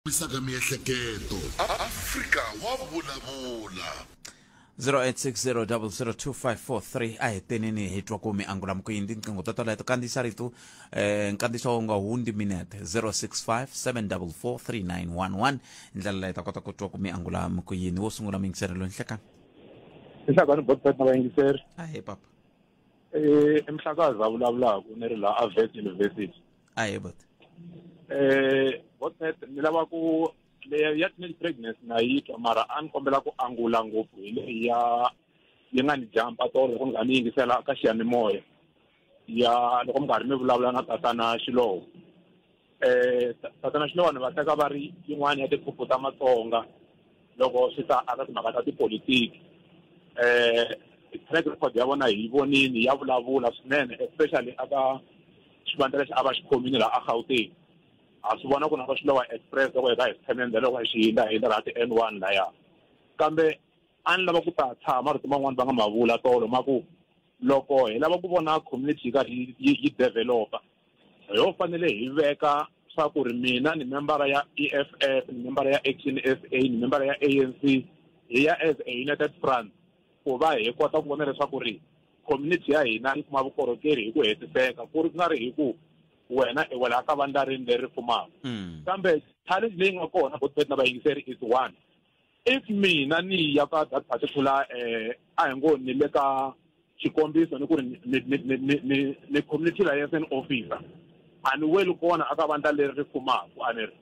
Wisaka miehleketo. Afrika wa vulavula. 0860002543 a hi teneni hi twa ku mi angula mi ku yini tinqingho to toleto kandziyisa rito eh nkandziyiso wu nga hundzi minete 065 744 3911 ndlela leyi ta kota ku twa ku mi angula mi ku yini wo sungula muyingiseri loyi nhlekani Nhlakani Botpet na vayingiseri. Ahee papa. Eh emhlakazi a vulavulaka ni ri laha a Wits University. Ahee bot. Eh Botpet ni lava ku leyi ya teenage pregnancy na yi twa mara a ni kombela ku angula ngopfu hi leyi ya yi nga ni jumpa tolo loko ni nga ni yingisela ka xiyanimoya ya loko mi karhi mi vulavula na tatana Xilowo. Eh tatana Xilowo va teka va ri yin'wana ya tiphuphu ta Matsonga loko swi ta aka timhaka ta tipolitiki. Eh track record ya vona hi vonini ya vulavula swinene especially aka xivandla lexi a va xi khomile laha a Gauteng. Ha swi vona ku na va Xilowa Express loko hi ka hi swi loko hi xi hindza hindza laha ti-N1 laya. Kambe a ni lava ku ta tshaha marito man'wani va nga ma vula tolo ma ku loko hi lava ku vona community yi karhi yi developa ho fanele hi veka swa ku ri mina ni membara ya EFF ni membara ya Action SA ni membara ya ANC hi ya as a united front ku va hi kota ku vona leswaku ri community ya hina yi kuma vukorhokeri hi ku hetiseka ku ri ku nga ri hi ku wena i wela ka vandla rini leri fumaka kambe challenge leyi nga kona botpet na vayingiseri is one if mina ni ya ka that particular eh a hi ngo ni le ka xikombiso ni ku ri ni ni ni ni ni ni community liaison officer a ni weli kona aka vandla leri ri fumaka a ni ri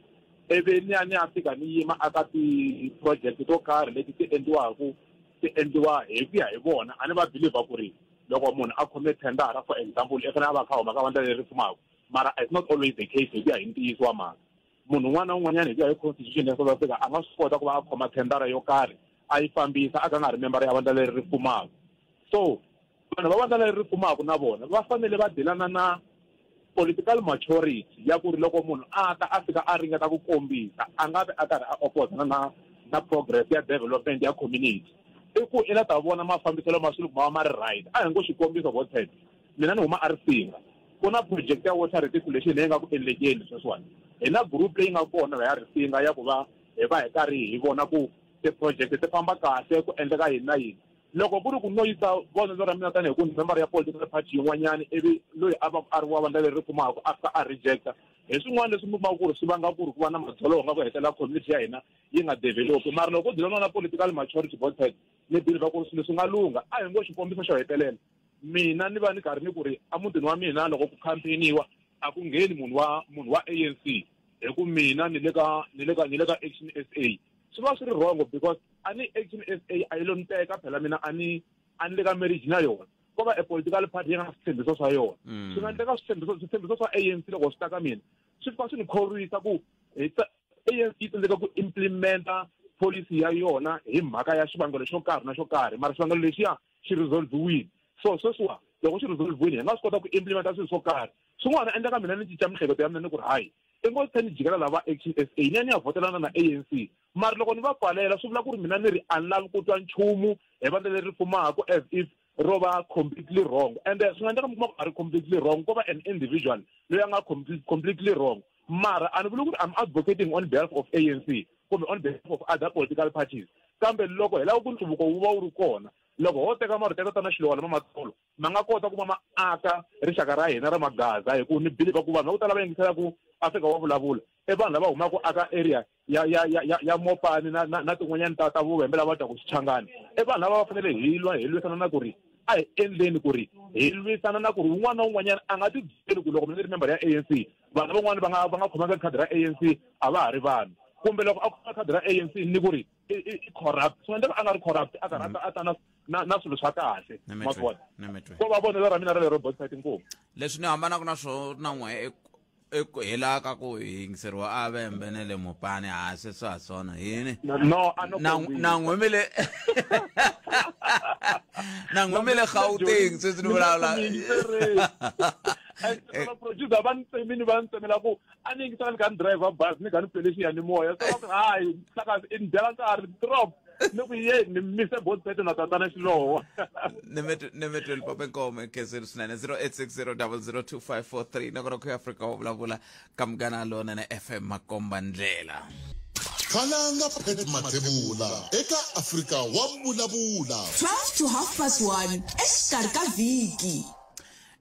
ivi ni ya ni ya fika ni yima aka ti-project to karhi leti ti endliwaku ti endliwa hi ku ya hi vona a ni va believer ku ri loko munhu a khome thendara for example i fanele a va a kha a huma ka vandla leri fumaka mara it's not always the case hi ku ya hi ntiyiso wa mhaka munhu un'wana na un'wanyana hi ku ya hi constitution ya South Africa a nga swi kota ku va a khoma thendara yo karhi a yi fambisa a ka nga ri membara ya vandla leri ri fumaka so vanhu va vandla leri ri fumaka na vona va fanele va dilana na political maturity ya ku ri loko munhu a ta a fika a ringeta ku kombisa a nga vi a karhi a opposana na na progress ya development ya community i ku i la ta vona mafambiselo ma swilo ma va ma ri right a hi ngo xikombiso voted mina ni huma a Risinga ku na project ya water reticulation leyi nga ku endlekeni sweswiwani hi na group leyi nga kona la ya Risinga ya ku va hi va hi karhi hi vona ku ti-project ti famba kahle ku endleka yini na yini loko ku ri ku no yisa vonelo ra mina tanihi ku ni member ya political party yin'wanyana ivi loyi a va a ri wa vandla leri ri fumaka a fika a rejecta hi swin'wana leswi mi kumaka ku ri swi vanga ku ri ku va na madzolonga ku hetelela community ya hina yi nga develop mara loko ku dilana na political maturity voted ni believe ku ri swilo swi nga lungha a hi ngo xikombiso xo hetelela mina ni va ni karhi ni ku ri emutini wa mina loko ku campaigniwa a ku ngheni munhu wa munhu wa ANC hi ku mina ni le ka ni le ka ni le ka Action SA swi va swi ri wrong because a ni Action SA a yi lo ni teka phela mina a ni a ni le ka marriage na yona ko va a political party yi nga na switshembiso swa yona swi nga endleka switshembiso switshembiso swa ANC loko swi ta ka mina swi fika swi ni khorwisa ku hi ANC yi tsandzeka ku implementa policy ya yona hi mhaka ya xivangelo xo karhi na xo karhi mara xivangelo lexiya xi resolviwile so sweswiwa loko xi resolviwile hi nga swi kota ku implementa swilo swo karhi swin'wana endleka mina ni cinca miehleketo ya mina ni ku ri hayi i ngo tlhe ni jikela lava Action SA ni ya ni ya votelana na ANC mara loko ni va pfalela swi vula ku ri mina ni ri a ni lavi ku twa nchumu hi vandla leri fumaka as if ro va completely wrong ende swi nga endleka mi kuma ku a ri completely wrong ko va an individual loyi a nga completely wrong mara a ni vuli ku ri I'm advocating on behalf of ANC kumbe on behalf of other political parties kambe loko hi lava ku nhluvuko wu va wu ri kona loko ho teka marito ya tatana Xilowa lama matolo ma nga kota ku va ma aka rixaka ra hina ra magaza hi ku ni believe ku vanhu va ku tala va yingisela ku Afrika wa vulavula i vanhu lava humaka aka area ya ya ya ya ya Mopani na na, na tin'wanyana ta ta vuvembe lava twaku Xichangani i vanhu lava va fanele hi lwa hi lwisana na ku ri a hi endleni ku ri hi lwisana na ku ri un'wana na un'wanyana a nga ti byeli ku loko mina ni ri member ya ANC vanhu van'wana va nga va nga khomanga khadi ra ANC a va ha ri vanhu kumbe loko a khoma khadi ra ANC ni ku ri i corrupt swi endleka a nga ri corrupt a karhi a ta na na na swilo swa kahle ma vona ko va vonelo ra mina ra lero bot site inkomu leswi ni hambanaka na swona na n'we eku hela ka ku yingiseriwa a vembe ne le mopani ha se swa ha swona yini no na n'we mi le na n'we mi le Gauteng sweswi ni vulavula producer va ni tsemini va ni tsemela ku a ni yingisela ni kha ni driver bus ni kha ni pele xiyanimoya se va ku hayi hlakazi i ni byela nkarhi drop ni ku ye ni mise botset na tatana Xilowa ni mi tweli papa nkomo ekhenseni swinene 0860 002543 nakona ku ya Afrika wa vulavula ka Munghana Lonene FM makomba ndlela. Khalanga Pat Mathebula eka Afrika wa Vulavula. 12 to half past 1 exikarhi ka vhiki.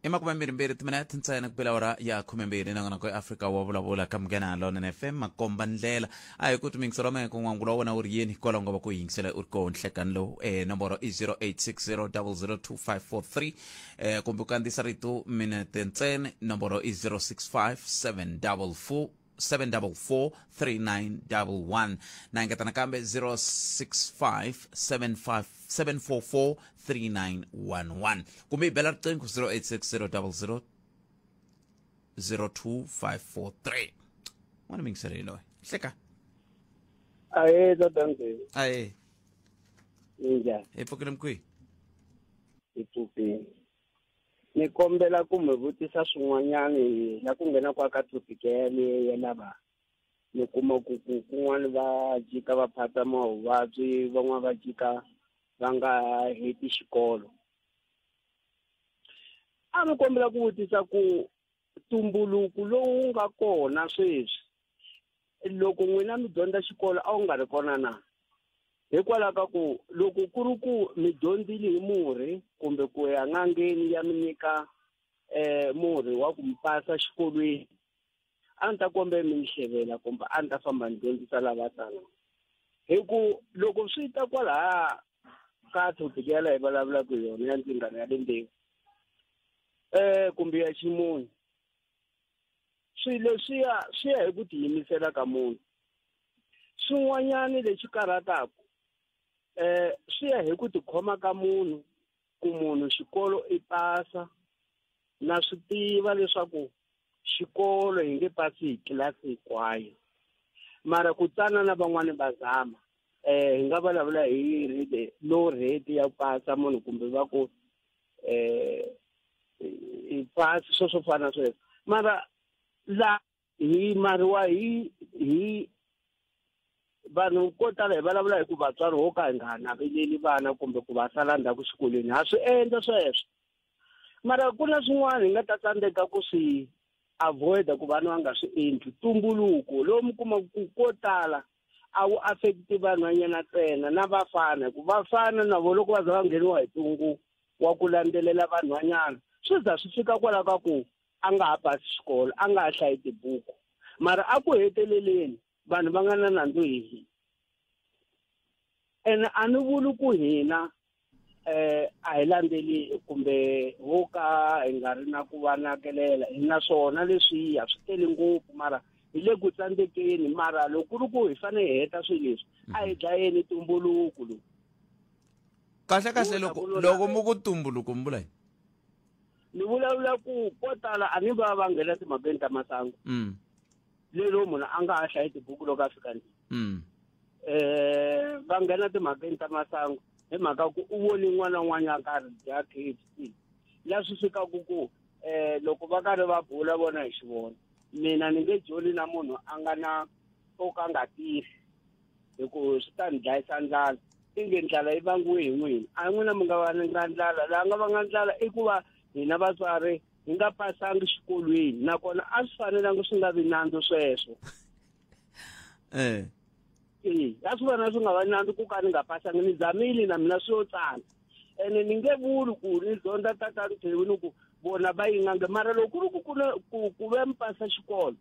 I makumembirhimbirhi timinete ntsena ku bela awara ya khumembirhi nongonoko ya Afrika wa Vulavula ka Munghana Lonene FM makomba ndlela. A hi ku timingiselo wa mehe ku n'wangulo wa wena wu ri yini kwalaho nga va ku yingisela u ri koho nhlekani lowu. Nomboro i 0860002543 kumbe u kandziyisa rito minete ntsena, nomboro i 065 744 744 3911. Na engeta nakambe 065 75 744 3911 kumbe hi bela riqingho 0860 00 02543. N'wana mingiselo loyi hleka. Ahee, tatandzi. Ahee. Minjhani? Hi pfukile mkwihi? Hi pfukile. Ni kombela ku mi vutisa swin'wanyani la ku nghena kwa ka topic yaleyo ya lava ni kuma ku ku kun'wani va jika va phata mavabyi, van'wani va jika va nga heti xikolo. A ni kombela ku vutisa ku tumbuluko lowu nga kona sweswi, loko n'wina mi dyondza xikolo a wu nga ri kona na? Hikwalaho ka ku loko ku ri ku mi dyondzile hi murhi kumbe ku ya n'angeni ya mi nyika murhi wa ku mi pasa xikolweni, a ni ta kombela mi ni hlevela kumbe a ni ta famba ni dyondzisa lava tsanaka. Hi ku loko swi ta kwalaya ka topic ya laha hi vulavulaka hi yona ya ndzingano ya le mbewu kumbe ya ximunhu, swilo leswiya swi ya hi ku tiyimisela ka munhu. Swin'wanyani lexi karhataka swi ya hi ku tikhoma ka munhu, ku munhu xikolo i pasa. Na swi tiva leswaku xikolo hi nge pasi hi tlilasi hinkwayo, mara ku tsana na van'wani va zama. Hi nga vulavula hi rate, low rate ya ku pasa munhu kumbe va ku i pasi, swo swo fana na sweswo. Mara la hi mariwa hi vanhu ko tala hi vulavula hi ku vatswari ho ka hi nga naveleli vana kumbe ku va sala ndzhaku xikolweni, ha swi endla sweswo. Mara ku na swin'wana hi nga ta tsandzeka ku swi avoid-a ku vana va nga swi endli. Tumbuluko lowu mi kuma ku ko tala a wu affect-i vanhwanyana ntsena na vafana, hikuva vafana na vona loko va za va ngheniwa hi ntungu wa ku landzelela vanhwanyana, swi za swi fika kwalaho ka ku a nga ha pasi xikolo, a nga ha hlayi tibuku. Mara a ku heteleleni vanhu va nga na nandzu hi hina. Ene a ni vuli ku hina a hi landzeli kumbe ho ka hi nga ri na ku va nakelela, hi na swona leswiya swi tele ngopfu, mara hi le ku tsandzekeni. Mara loko ku ri ku hi fanele hi heta swilo leswi, a hi dlayeni tumbuluko lowu. Kahle kahle loko mi ku tumbuluko mi vula yini? Ni vulavula ku ko tala a ni va va nghena timhakeni ta masangu. Lero munhu a nga ha hlayi tibuku loko a fika ndlwini. Va nghena timhakeni ta masangu hi mhaka ku u voni n'wana un'wana a karhi dya KFC. La swi fikaka ku loko va karhi va bula vona hi xivona, mina ni nge joli na munhu a nga na o ka nga tirhi, hi ku swi ta ni dlayisa ndlala. Inge ndlala yi vangiwe hi n'wina, a n'wina mi nga va ni nga ndlala. Laha nga vanga ndlala i ku va hina vatswari hi nga pasangi xikolweni, nakona a swi fanelanga swi nga vi nandzu sweswo. A swi fanele swi nga va nandzu ku ka ni nga pasangi, ni zamile na mina swi yo tsana. Ene ni nge vuli ku ni dyondza tata Nthewu ni ku vona va yi ngange, mara loko ku ri ku ku na ku ve mi pasa xikolo,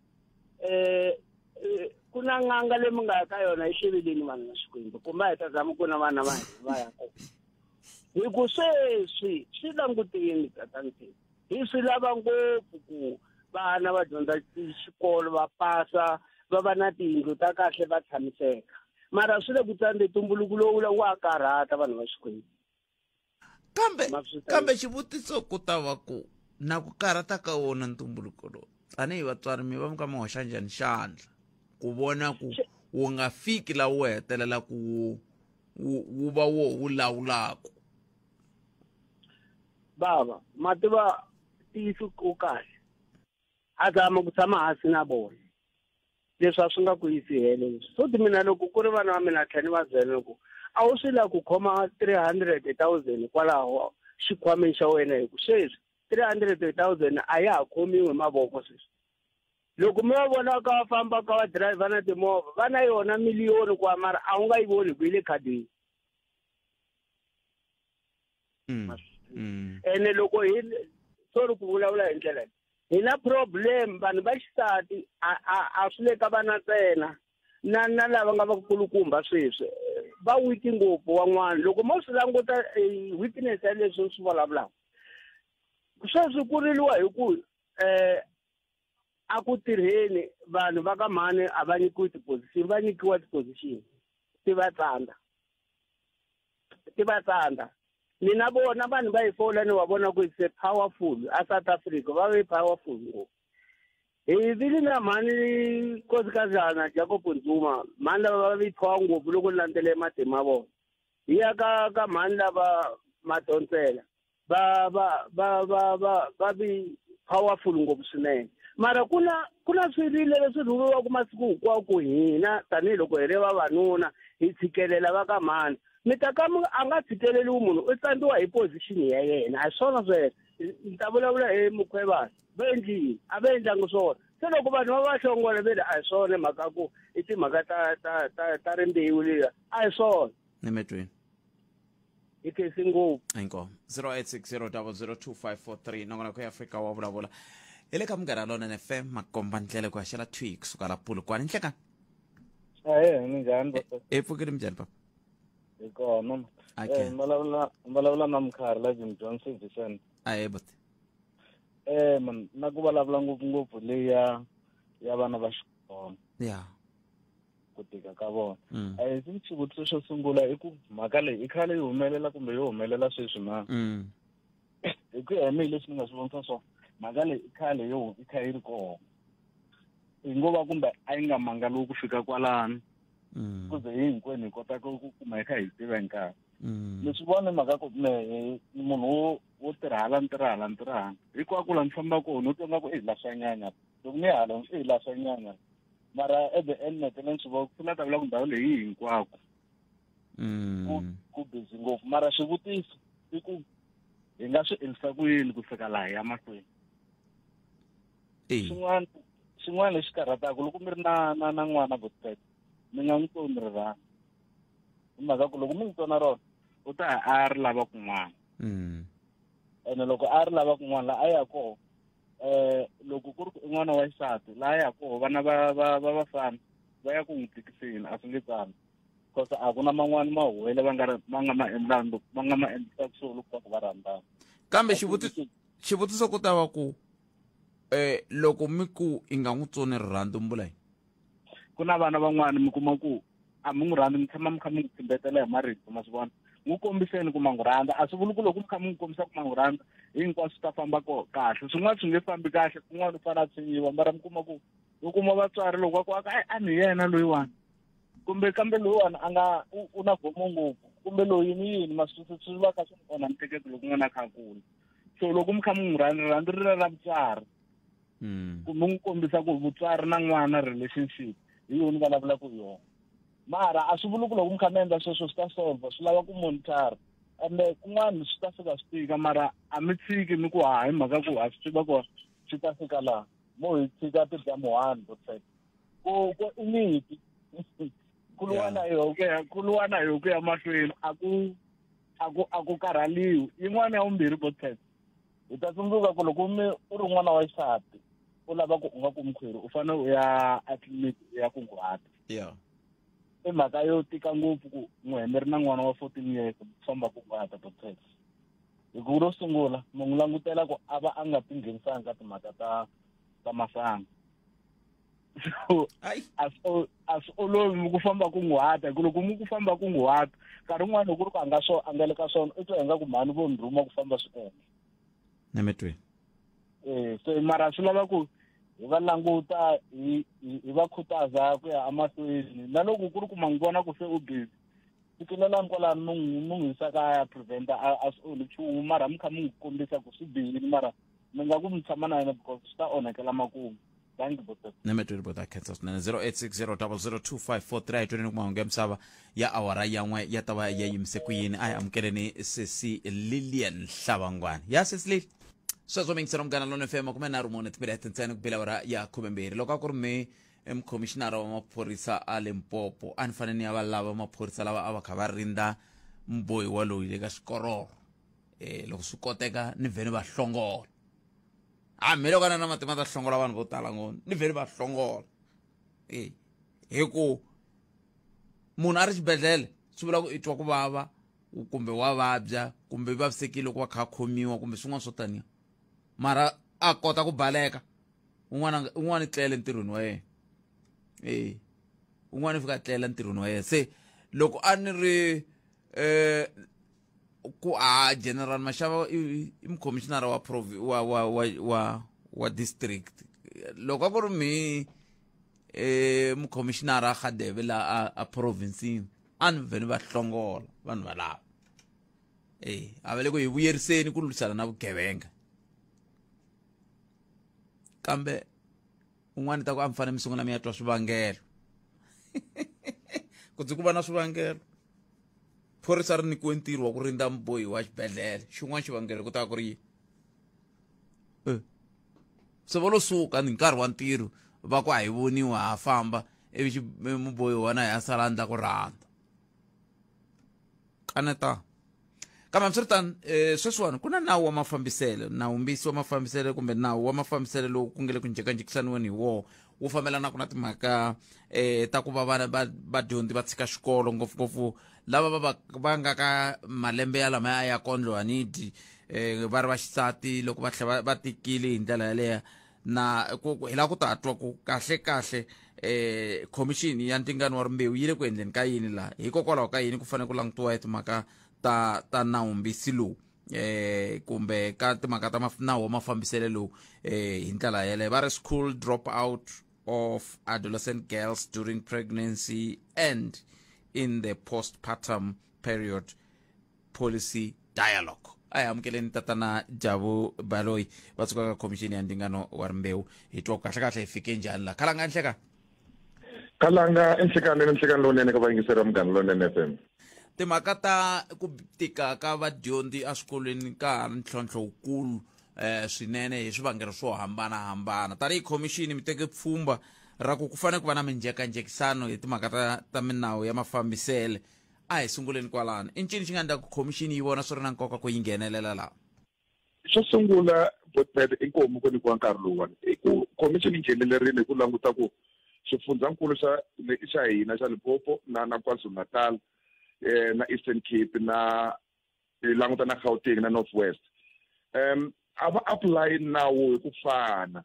ku na n'anga leyi mi nga ya ka yona yi hleveleni vanhu va Xikwembu, kumbe a hi ta zama ku na vana va hina va ya kona. Hi ku sweswi swi languteni tata Nthewu, hi swi lava ngopfu ku vana va dyondza xikolo va pasa, va va na tiyindlu ta kahle va tshamiseka. Mara swi le ku tsandze tumbuluko lowu wa karhata vanhu va Xikwembu. Kambe xivutiso ku ta va ku na ku karhata ka wona ntumbuluko lowu, tanihi vatswari mi va mi ka mi hoxa njhani xandla ku vona ku wu nga fiki laha wu hetelela ku wu va wo wu lawulaka? Bava, ma tiva ntiyiso wu kahle, a zama ku tshama hansi na vona leswi a swi nga ku yisi helo leswi. Futhi mina loko ku ri vana va mina tlhela ni va byela ku a wu swi lavi ku khoma 300,000 kwalaho xikhwameni xa wena, hi ku sweswi 300,000 a ya ha khomiwi hi mavoko sweswi. Loko mi va vona ka va famba ka va driver na timovha va na yona miliyoni kwa mara a wu nga yi voni ku yi le khadini. Ene loko hi sorry ku vulavula hi ndlela leyi, hi na problem vanhu va xisati a swi le ka vana ntsena na lava nga vakulukumba sweswi va weak ngopfu van'wana. Loko mo swi languta weakness ya leswi swi vulavulaka sweswi ku riliwa hi ku a ku tirheni vanhu va ka mhani a va nyikiwi ti-position, va nyikiwa ti-position ti va tsandza, ti va tsandza. Mina vona vanhu va yi fola ni wa vona ku it's a powerful a South Africa va ve powerful ngopfu. Hi vile na mhani Nkosazana Jacob Zuma, mhani lava va vithiwa ngopfu loko ni landzele matimu ya vona. Hi ya ka mhani lava Madonsela va va va va va va vi powerful ngopfu swinene. Mara ku na swirilo leswi rhumiwaka masiku hinkwawo ku hina tanihiloko hi ri vavanuna hi tshikelela va ka mhani. Mi ta ka a nga tshikeleriwi munhu u tsandziwa hi position ya yena, a hi swona sweswo. Ni ta vulavula hi Mukhwevana, va endlile a va endlangi swona. Se loko vanhu va va hlongola ve ri a hi swona mhaka ku i timhaka ta ta ta ta rimbewu liya, a hi swona. Ni metweni hi khensi ngopfu. Inkomu 0860002543 nongonoko ya Afrika wa vulavula hi le ka Munghana Lonene FM makomba ndlela ku haxela thwi kusuka la Polokwane. Nhlekani. Ahee, minjhani boss? E pfukile minjhani papa? Hi kona. Vulavula na Mkhari la Jim Jones Service Center. Ahee buti. Man, na ku vulavula ngopfungopfu leyi ya vana va xikolo. Ya. Ku tika ka vona. Xivutiso xo sungula i ku mhaka leyi i khale yi humelela kumbe yo humelela sweswi na? Hi ku ya hi mina leswi ni nga swi vonisa swona, mhaka leyi i khale yo i kha yi ri kona. Hi ngo va kumbe a yi nga mangaliwi ku fika kwalano. Ku ze hi hinkwenu hi kota ku kuma hi kha hi tiva hi nkarhi. Leswi vona mhaka ku me munhu wo tirha hala ni tirha hala ni tirha hala. Hinkwako laha ni fambaka kona u twa nga ku i hi lahla nyanya. Loko ni ya hala i hi lahla nyanya. Mara at the end ni swi vona ku la ta vula ku ndhawu leyi hinkwako. Ku busy ngopfu. Mara xivutiso i ku hi nga swi endlisa ku yini ku fika laha hi ya mahlweni? Xin'wana lexi karhataka loko mi ri na na na n'wana botset, mi nga n'wi tsoni rirhandzu. Hi mhaka ku loko mi n'wi tsona rona u ta ya a ri lava kun'wana. Ene loko a ri lava kun'wana laha a ya kona, loko ku ri ku i n'wana wa xisati laha ya kona vana va va va vafana va ya ku n'wi tikiseni, a swi nge tsani. Because a ku na man'wani mahuwele va nga va nga ma endlangi, va nga ma endlisaka swona loko va ku va rhandzana. Kambe xivutiso ku ta va ku loko mi ku i nga n'wi tsoni rirhandzu mi vula yini? Ku na vana van'wani mi kuma ku a mi n'wi rhandzi, mi tshama mi kha mi n'wi tsimbetela hi marito, ma swi vona. N'wi kombiseni ku ma n'wi rhandza, a swi vuli ku loko mi kha mi n'wi kombisa ku ma n'wi rhandza hinkwaswo swi ta famba kahle. Swin'wana swi nge fambi kahle, kun'wana u fanele a tshinyiwa, mara mi kuma ku u kuma vatswari loko va ku a ni yena loyiwani, kumbe kambe loyiwani a nga u na gomo ngopfu, kumbe loyi ni yini, ma swi swi va kha swi n'wi onha miehleketo loko n'wana a kha a kula. So loko mi kha mi n'wi rhandza, rirhandzu ri ra mutswari. Ku mi n'wi kombisa ku mutswari na n'wana relationship hi yona va vulavulaka hi yona. Mara a swi vuli ku loko mi kha mi endla sweswo swi ta solve, swi lava ku monitor. Ende kun'wana swi ta fika swi tika, mara a mi tshiki mi ku ha hi mhaka ku ha swi tiva ku swi ta fika laha. Mo hi tshika ti dya muhanu, but ku ku i nyimpi. Ku lwiwa na yoho ku ya, ku lwiwa na yoho ku ya mahlweni, a ku a ku a ku karhaliwi. Yin'wana ya vumbirhi, Botset, hi ta tsundzuka ku loko mi u ri n'wana wa xisati u lava ku u nga kumi khwiri, u fanele u ya etliliniki u ya kunguhata. I mhaka yo tika ngopfu ku n'wi mi ri na n'wana wa 14 years ku famba kunguhata, Botset. Hi ku ro sungula mi n'wi langutela ku a va a nga tinghenisanga ka timhaka ta masangu. So a swi olovi ku famba kunguhata, hi ku loko mi ku famba kunguhata nkarhi wun'wani loko ku ri ku a nga swo a nga le ka swona u twa ingaku mhani vo ni rhuma ku famba swi endla. Nemetweni. So mara swi lava ku hi va languta hi va khutaza ku ya emahlweni, na loko ku ri ku ma n'wi vona ku se u busy, fikelelani kwalano mi n'wi yisa ka ya prevent-a, a swi onhi nchumu, mara mi kha mi n'wi kombisa ku swi bihile, mara mi nga ku mi tshama na yena because swi ta onhakela makumu. Thank you, Botset. Nemetweni bota khensa swinene. 0860002543 hi tweneni ku mahungu ya misava ya awara yan'we ya ta va ya yimise ku yini. A hi amukeleni sesi Lilian Hlavangwani. Ya sesi Lili. Sweswo mingiselo Munghana Lona FM 34 timinete ntsena ku bela awara ya 12. Loko a ku ri mi mukhomishinara wa maphorisa a Limpopo, a ni fanele ni ya va lava maphorisa lava a va kha va rindza mubohiwa loyi le ka xikororo. Loko swi koteka ni vhe ni va hlongola. Hambi loko a na matimba ta hlongola vanhu vo tala ngopfu, ni vhe ni va hlongola. Hi ku munhu a ri xibedhlele swi vula ku i twa ku vava kumbe wa vabya kumbe vavisekile loko va kha khomiwa kumbe swin'wana swo taniya, mara a kota ku baleka. Un'wana tlela entirhweni wa yena, un'wana fika tlela entirhweni wa yena. Se loko a ni ri ku a General Mashava i mukhomishinara wa wa wa wa wa wa district, loko a ku ri mi mukhomishinara Khadebe la a province, a ni vheni va hlongola vanhu valava. A va le ku hi vuyeriseni ku lwisana na vugevenga, kambe un'wana ta ku a mi fanele mi sungula mi ya twa swivangelo. Ku ndzi ku va na swivangelo, phorisa ri nyikiwe ntirho wa ku rindza mubohi wa xibedhlele, xin'wana xivangelo ku ta ku ri yini? Se va lo suka ni nkarhi wa ntirho va ku a hi voniwa ha famba, ivi mubohi wa na ya sala ndla ku rhandza kaneta. Kambe hambiswiritano, sweswiwani ku na nawu wa mafambiselo, nawumbisi wa mafambiselo kumbe nawu wa mafambiselo lowu ku nge le ku njhekanjhekisaniweni hi woho, wu fambelanaka na timhaka ta ku va vana vadyondzi va tshika xikolo, ngopfungopfu lava va nga ka malembe ya lama ya kondlo anidi, va ri vaxisati loko va tlhela va tikile hi ndlela yaleyo. Na ku hi lava ku ta twa ku kahle kahle commission ya ndzingano wa rimbewu yi le ku endleni ka yini laha, hikokwalaho ka yini ku fanele ku langutiwa hi timhaka ta nawumbisi lowu, kumbe ka timhaka ta nawu wa mafambiselo lowu hi ndlela yeleyo. Va ri school drop out of adolescent girls during pregnancy and in the postpartum period policy dialogue. A hi amukeleni tatana Jabu Baloyi va suka ka commission ya ndzingano wa rimbewu, hi twa kahle kahle hi fike njhani la. Khalanga nhleka. Khalanga enhlekani, nhlekani lowunene ka vayingiseri va Munghana Lonene FM. Timhaka ta ku tika ka vadyondzi eswikolweni ka ha ri ntlhontlho wukulu swinene hi swivangelo swo hambanahambana. Tanihi khomixini mi teke pfhumba ra ku ku fanele ku va na minjhekanjhekisano hi timhaka ta minawu ya mafambisele. A hi sunguleni kwalano, i ncini xi nga endla ku khomixini yi vona swi ri na nkoka ku yi nghenelela laha? Xo sungula, Botpet, i nkomu ku nyikiwa nkarhi lowuwani i ku khomixini yi nghenelerile hi ku languta ku xifundzankulu xa hina xa Limpopo na KwaZulu-Natal, na Eastern Cape, na hi languta na Gauteng na North West, a va apply nawu hi ku fana.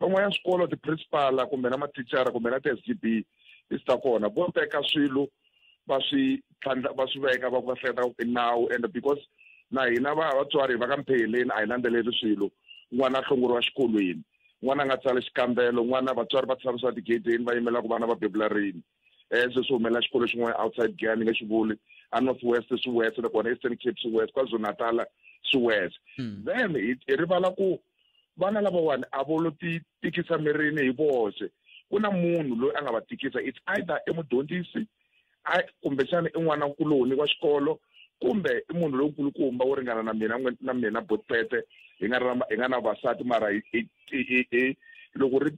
Van'wanyana swikolo, ti-principal kumbe na mathicara kumbe na ti-SGB leti ta kona, vo teka swilo va swi tlhandla va swi veka, va ku va hleketa ku i nawu. And because na hina va vatswari va ka mpheheleni a hi landzeleli swilo, n'wana a hlongoriwa xikolweni, n'wana a nga tsali xikambelo, n'wana vatswari va tshamisa tigedeni va yimela ku vana va bebula rini. Se swi humelela xikolo xin'wana outside Giyani, ni nge xi vuli, a North West swi wese, nakona Eastern Cape swi wese, KwaZulu-Natal swi wese. Then hi rivala ku vana lavawani a vo lo ti tikisa mirini hi voxe, ku na munhu loyi a nga va tikisa. It's either i mudyondzisi, kumbexana i n'wanankuloni wa xikolo, kumbe i munhu lonkulukumba wo ringana na mina na mina Botpete, hi nga hi nga na vasati, mara hi loko ri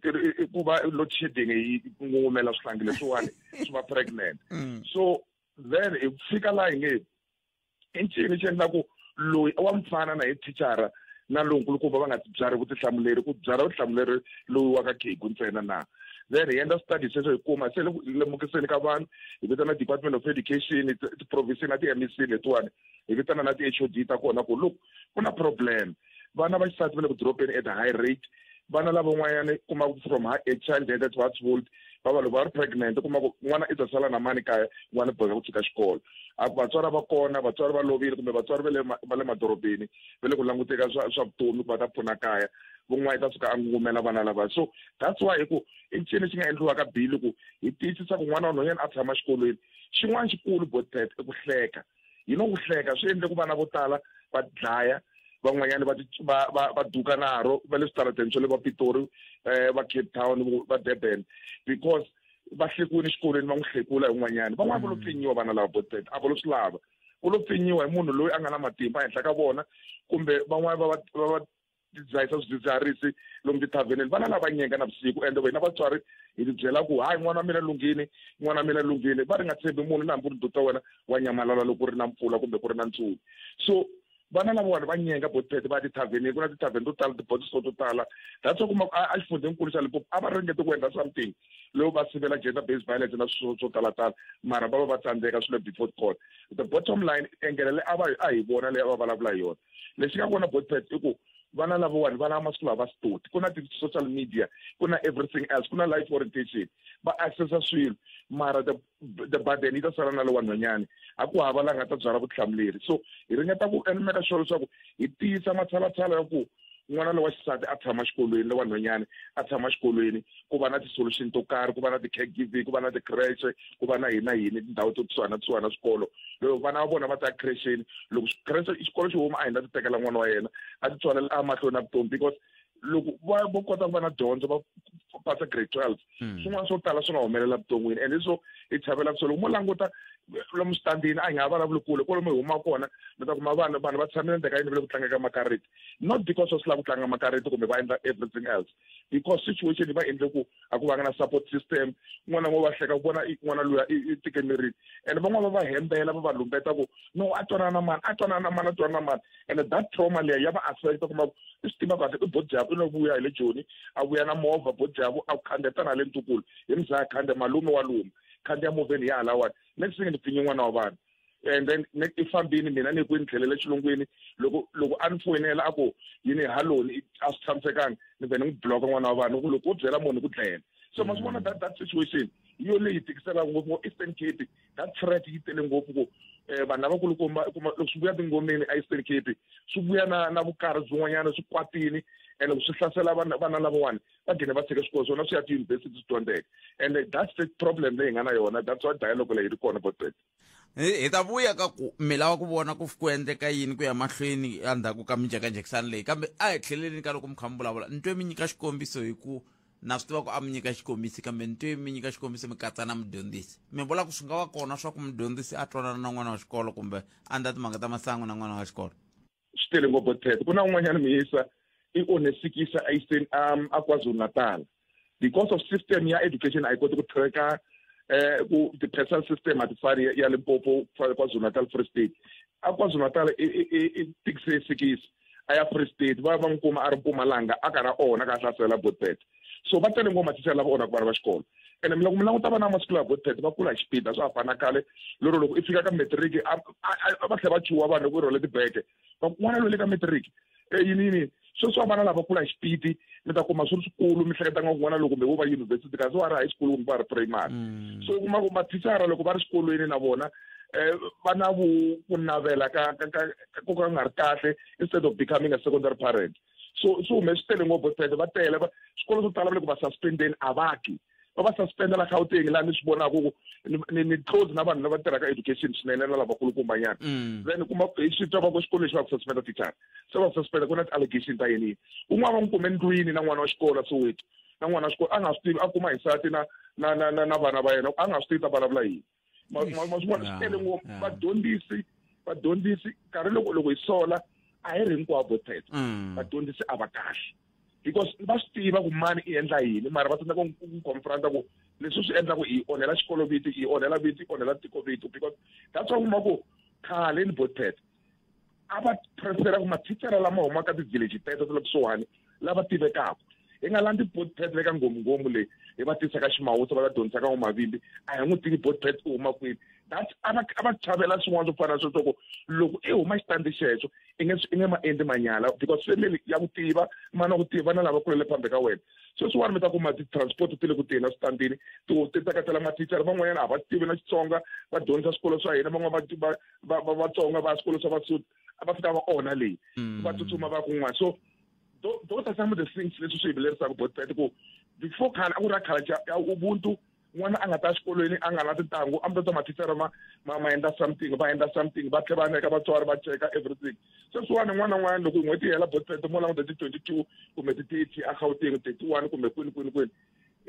ku va load shedding yi ngungumela swihlangi leswiwani swi va pregnant. So then hi fika laha hi nge i ncini xi endla ku loyi wa mfana na hi thicara na lonkulukumba va nga byari vutihlamuleri, ku byara vutihlamuleri loyi wa ka khegu ntsena na? Then hi endla study sweswo, hi kuma se le ku lemukiseni ka vanhu, hi vitana Department of Education, ti-province na ti-MEC letiwani, hi vitana na ti-HOD ta kona ku look, ku na problem, vana va xisati va le ku dropeni at a high rate. Vana lavan'wanyana kuma ku from a child headed household, va va loko va ri pregnant, kuma ku n'wana i ta sala na mani kaya, n'wana boheka ku tshika xikolo. A ku vatswari va kona, vatswari va lovile, kumbe vatswari va le madorobeni va le ku languteka swa vutomi ku va ta pfuna kaya, vun'wana i ta suka a ngungumela vana lava. So that's why hi ku i ncini xi nga endliwaka bili ku hi tiyisisa ku n'wana wa nhwanyana a tshama xikolweni. Xin'wana xikulu, Botpet, i ku hleka. Hi no ku hleka swi endle ku vana vo tala va dlaya van'wanyana, va duka naro va le switarateni swa le va Pitori, va Cape Town, va Durban, because va hlekiwile exikolweni, va n'wi hlekula hi un'wanyana. Van'wana va lo pfinyiwa vana lava, Botpet, a va lo swi lava, ku lo pfinyiwa hi munhu loyi a nga na matimba ehenhla ka vona, kumbe van'wana va va Dzahisa swidzidziharisi lomu tithavheneni. Vana lava nyenga navusiku, ende wena vatswari hi ti byela ku hayi, n'wana wa mina lunghini, n'wana wa mina lunghini. Va ri nga tshembi munhu na hambi ku ri nduta wena wa nyamalala loko ku ri na mpfula kumbe ku ri na ntsumi. So vana lavawani va nyenga botpet, va ya tithavheneni. Ku na tithavheni to tala, tibotso to tala. That's why kuma a xifundzhenikulu xa Limpopo a va ringete ku endla something loko va sivela gender based violence na swilo swo talatala, mara va va va tsandzeka swilo before court. The bottom line, engele le a va a hi vona leyi a va vulavula hi yona, lexi nga kona, botpet, i ku vana lavawani vana va masiku lawa va swi toti. Ku na ti-social media, ku na everything else, ku na life orientation, va accessa swilo, mara the burden yi ta sala na lowa nhwanyani. A ku hava la nga ta byala vutihlamuleri. So hi ringeta ku make sure leswaku hi tiyisa matshalatshala ya ku n'wana lowa xisati a tshama xikolweni, lowa nhwanyani a tshama xikolweni, ku va na ti-solution to karhi, ku va na ti-caregiving, ku va na ti-creche, ku va na yini na yini, tindhawu to kusuhana kusuhana swikolo. Loko vana va vona va ta crècheni, loko creche xikolo xi huma, a hina ti tekela n'wana wa yena a ti tswalela a mahlweni na vutomi, because loko va vo kota ku va na dyondzo, va pasa grade 12, swin'wana swo tala swi nga humelela vuton'wini. And leswo hi chavela so loko mo languta lomu switandini, a hi nga vulavuli kule, kwalomu hi huma kona, mi ta kuma vanhu va tshamile ndzhaku ka yini, va le ku tlanga ka makariti, not because va swi lava ku tlanga makariti kumbe va endla everything else, because situation yi va endle ku a ku vanga na support system. N'wana n'we va hleka ku vona n'wana luya i tikemerini, and van'wana va va hembela, va va lumbeta ku no, a twanana na mani, a twanana na mani, a twanana na mani, and that trauma leya ya va affecta. Kuma ku i swi tiva kahle i bojabu i no vuya hi le Joni, a vuya na movha, bojabu a khandziyeta na le ntukulu hi muzaya, khandziya malume wa luma, khandziya movheni ya halawani, next thing ni pfinye n'wana wa vanhu, and then i fambini, mina ni ku ni tlhelele xilungwini. Loko a ni foyinela a ku yini, haloni, a swi tshamisekanga, ni vhe ni n'wi bloka n'wana wa vanhu, ku loko wo byela munhu ku dlela. So ma swi vona that situation hi yo leyi tikiselaka ngopfu ngo Eastern Cape. That threat yi tele ngopfu ku vanhu lavakulukumba kuma loko swi vuya tingomeni a Eastern Cape, swi vuya na vukarhi byin'wanyana, swi kwatini, and loko swi hlasela vana lavawani, va gcine va tshika swikolo swona swi ya tiyunivhesiti swi dyondzeka. And that's the problem leyi hi nga na yona. That's why dialogue leyi ri kona, botpet. Hi ta vuya ka ku mi lava ku vona ku endleka yini ku ya mahlweni endzhaku ka minjhekanjhekisano leyi, kambe a hi tlheleni ka loko mi kha mi vulavula. Ni twe mi nyika xikombiso hi ku na swi tiva ku a mi nyika xikombiso, kambe ni twe mi nyika xikombiso mi katsa na mudyondzisi. Mi vula ku swi nga va kona swa ku mudyondzisi a twanana na n'wana wa xikolo kumbe a ndla timhaka ta masangu na n'wana wa xikolo? Swi tele ngopfu, Ted. Ku na un'wanyana miyisa i onhe sikisa a Eastern, a KwaZulu Natal, because of system ya education a yi koti ku tracka ku ti-PERSAL system a ti fani ya Limpopo, KwaZulu Natal, Free State. A KwaZulu Natal i tikise sikisi, a ya Free State, va va n'wi kuma a ri Mpumalanga, a karhi a onha ka hlasela, botpet. So va tele ngopfu mathicara lava onhaka vana va xikolo. Ene loko mi languta vana va masiku lawa, botpet, va kula hi xipidi, a swa ha fani na khale lero loko i fika ka matric a va tlhela va chuha vanhu loko i rhwale tibege, va ku n'wana loyi le ka matric e yini yini. Sweswi wa vana lava kula hi xipidi, mi ta kuma swi ri swikulu, mi hleketa nga ku n'wana loko kumbe wo va university, kasi wa ri high school kumbe va ri primary. So u kuma ku mathicara loko va ri xikolweni na vona va na ku navela ka ko ka nga ri kahle instead of becoming a secondary parent. So swi hume swi tele ngopfu, phela va tele swikolo swo tala va le ku va suspendeni, a va ki va suspenda la Gauteng laha ni swi vonaka ku ni close na vanhu lava tirhaka education swinene na lavakulukumbanyana. Then kuma hi swi twa va ku xikolo lexi va ku suspenda teacher, se va ku suspenda ku na ti-allegation ta yini. Un'wana va n'wi kume ndlwini na n'wana wa xikolo a Soweto, na n'wana wa xikolo a nga swi tivi, a kuma hi nsati na vana va yena, a nga swi tivi ta vulavula yini. Ma swi vona, swi tele ngopfu. Vadyondzisi nkarhi loko hi sola, a hi ri hinkwavo tete. Vadyondzisi a va kahle because va swi tiva ku mani i endla yini, mara va tsandzeka ku confronta ku leswi swi endla ku hi onhela xikolo vito, hi onhela vito, hi onhela tiko vito. Because that's why kuma ku khale ni botpet a va prefera ku mathicara lama humaka ti-village teto ta le kusuhani lava tivekaka, hi nga landzi botpet le ka nghomungomu leyi hi va tisa ka ximawusa, va ta dyondzisa ka n'wamavimbi, a hi n'wi tivi botpet u huma kwini. That a va chavela swin'wana swo fana na sweswo, ku loko i huma xitandi xexo i nge ma endli manyala, because family ya ku tiva, mana ku tiva na lava kulele phambi ka wena. Sweswiwani mi ta kuma ti-transport ti le ku teni eswitandini, ti teketela mathicara van'wanyana a va tivi na Xitsonga, va dyondzisa swikolo swa hina, van'wana va Vatsonga va swikolo swa Vasotho, a va fika va onha leyi, va tsutsuma va kun'wana. So those are some of the things leswi swi hi vilerisaka, botpet, ku before khale a ku ri na culture ya ubuntu. N'wana a nga ta xikolweni a nga na tintangu, a mi ta twa mathicara ma endla something, va endla something, va tlhela va neka vatswari, va cheka everything. Sweswiwani n'wana na n'wana loko n'hweti yi hela, botpet, mo languta ti-22 kumbe ti-30 a Gauteng, 31 kumbe kwini kwini kwini,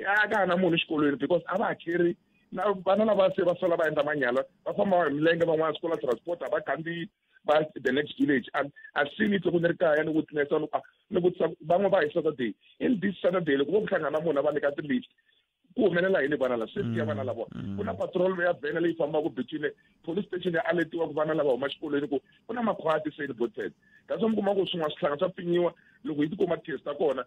a ka ha na munhu exikolweni because a va hakeri na vana lava se va sala va endla manyala, va famba hi milenge van'wana, swikolo transport a va khandziyi. Va the next village. I've seen it loko ni ri kaya, ni witness ni vutisa van'we va hi Saturday, in this Saturday loko vo ku hlangana na munhu va nyika ti-lift, ku humelela yini vana lava, safety ya vana lava? Ku na patrol ya vhene leyi fambaka between police station ya aletiwa ku vana lava huma xikolweni ku ku na makhwati se ni botet. That's why mi kuma ku swin'wana swihlanga swa pfinyiwa. Loko hi tikuma case ta kona,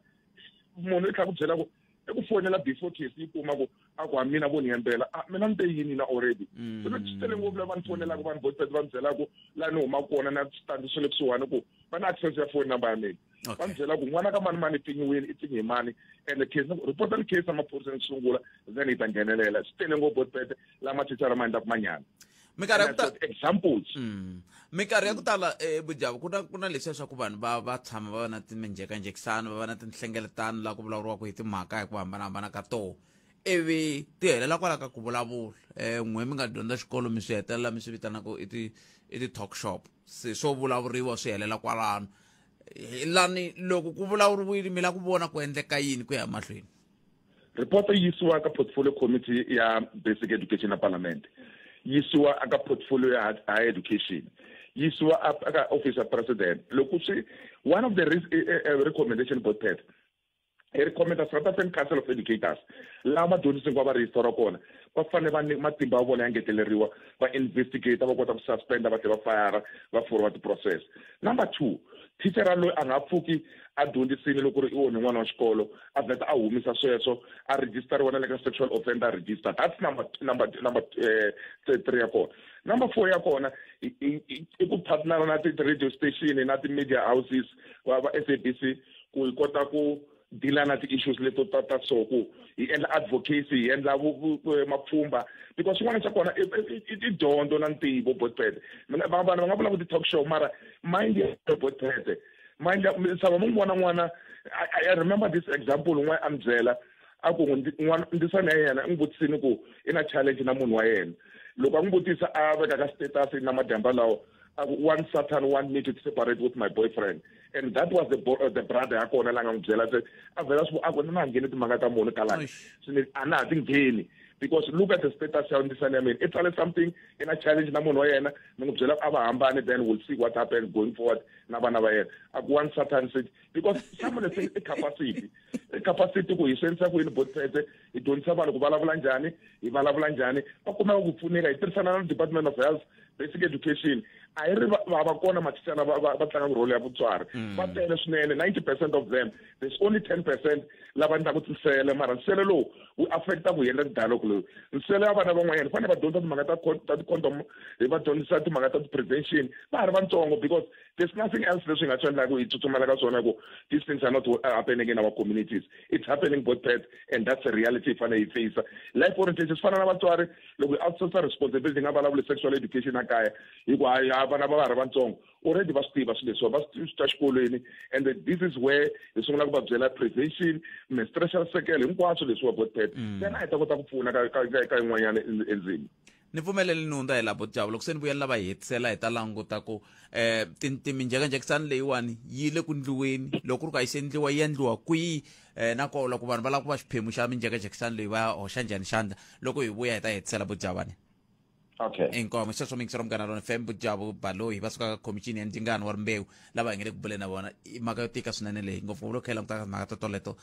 munhu i tlhela ku byela ku i ku fonela before case yi kuma ku a ku a mina vo ni hembela, a mina ni te yini na already. Se swi tele ngopfu lava ni fonelaka vanhu botet, va ni byelaka laha ni humaka kona na switandi swa le kusuhani ku va na access ya phone number ya mina. Va ni byela ku n'wana ka mani mani i pfinyiwile, i pfinyi hi mani, and case report case ya maphoriseni ku sungula, then hi ta nghenelela. Swi tele ngopfu botpete laha mathicara ma endlaka manyana. Minkarhi ya ku ta Examples. Minkarhi ya ku tala, Bujavu, ku na leswiya swa ku vanhu va tshama va va na timinjhekanjhekisano, va va na tinhlengeletano laha ku vulavuriwaka hi timhaka hi ku hambanahambana ka toho, ivi ti helela kwala ka ku vulavula. N'we mi nga dyondza xikolo, mi swi hetelela mi swi vitanaka i ti-talk shop, se swo vulavuriwa swi helela kwalano. Lani loko ku vulavuriwile, mi lava ku vona ku endleka yini ku ya mahlweni? Report yi yisiwa ka portfolio committee ya basic education ya parliament, yisiwa aka portfolio ya higher education, yisiwa aka office ya president. Loko swi one of the recommendation, board, hi recommenda South African Council of Educators, laha vadyondzisi hinkwavo va register kona, va fanele va matimba ya vona ya ngeteleriwa, va investigate, va kota ku suspenda, va tlhela va fayara, va forward process. Number two, thicara loyi a nga pfuki a dyondzisini loko ri i onhe n'wana wa xikolo, a vheta a humisa sweswo, a registeriwa na le ka sexual offender register. That's number three ya kona. Number four ya kona i ku partnera na ti-radio station na ti-media houses va SABC ku hi kota ku deala na ti-issues leto ta so ku hi endla advocacy, hi endla mapfhumba, because xin'wana xa kona i dyondzo na ntivo. Botpet, vanhu va nga vula ku ti-talk show, mara mind ya botpet, mind ya misava mo n'wi vona n'wana. I remember this example, un'wana a ni byela a ku n'wana ndzisana ya yena i n'wi vutisini ku i na challenge na munhu wa yena. Loko a n'wi vutisa, a veka ka status na madyamba lawa, a ku, "One Satan want me to separate with my boyfriend," and that was the brother ya kona la nga n'wi byela. Se a vhela swi a ku na ngheni timhaka ta munhu kalani, a na ha ti ngheni, because look at the status ya ndzisana ya mina, i tsale something, i na challenge na munhu wa yena, ni n'wi byela a va hambani, then we'll see what happens going forward na vana va yena. A ku one Satan said, because some of the things i capacity ku hi swi endlisa ku yini. Botpete, hi dyondzisa vanhu ku vulavula njhani, hi vulavula njhani, va kumeka ku pfuneka. Hi tirhisana na Department of Health, basic education. A hi ri va kona mathicara va tlangaka role ya vutswari, va tele swinene, 90% of them. There's only 10% lava endlaka tinsele, mara nsele lowu wu affecta ku hi endla dialogue lowu. Nsele ya vana van'wanyana fanele va dyondza timhaka ta ti-condom, hi va dyondzisa timhaka ta ti-prevention va ha ri vatsongo, because there's nothing else leswi hi nga swi endlaka hi tsutsumela ka swona, ku these things are not happening in our communities. It's happening, both pet, and that's a reality hi fanele hi face. Life orientation swi fana na vatswari, loko hi outsource responsibility, hi nga vulavuli sexual education a kaya hi ku hayi, vana va ha ri vatsongo already, va swi tiva swilo leswiwa, va swi twa xikolweni, and this is where hi sungula ku va byela prevention, menstrual cycle, hinkwaswo leswiwa, bot pet, then a hi ta kota ku pfuna ka yin'wanyana endzeni. Ni pfumeleli ni hundza hi laha, Bojavu. Loko se ni vuyelela va hi hetisela, hi ta languta ku timinjhekanjhekisano leyiwani yi le ku ndliweni, loko ku ri ku a yi se endliwa, yi endliwa kwihi, nakona loko vanhu va lava ku va xiphemu xa minjhekanjhekisano leyi, va hoxa njhani xandla? Loko hi vuya hi ta hetisela, Bojavani. Okay. Inkomo. Sweswo mingisero Munghana Lona FM, Bujavu Baloyi va suka ka khomixini ya ndzingano wa rimbewu lava hi nge le ku buleni na vona. I mhaka yo tika swinene leyi, ngopfungopfu loko hi languta timhaka to toleto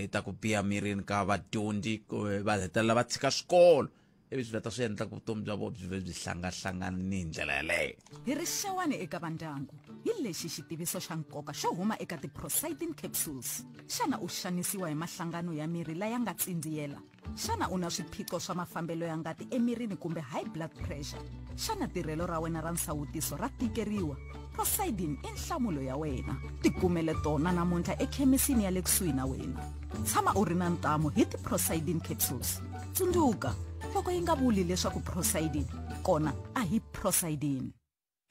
ta ku biha mirini ka vadyondzi, va hetelela va tshika swikolo, ivi swi veta swi endla ku vutomi bya vona byi ve byi hlangahlanganini hi ndlela yaleyo. Hi ri xewani eka vandyangu, hi lexi xitiviso xa nkoka xo huma eka ti-Procytin capsules. Xana u xanisiwa hi mahlangano ya miri laya nga tsindziyela? Xana u na swiphiqo swa mafambelo ya ngati emirini kumbe high blood pressure? Xana tirhelo ra wena ra nsawutiso ra tikeriwa? Prosidin i nhlamulo ya wena. Tikumele tona namuntlha ekhemisini ya le kusuhi na wena. Tshama u ri na ntamu hi ti-Prosidin capsules. Tsundzuka, loko yi nga vuli leswaku Prosidin kona, a hi Prosidin.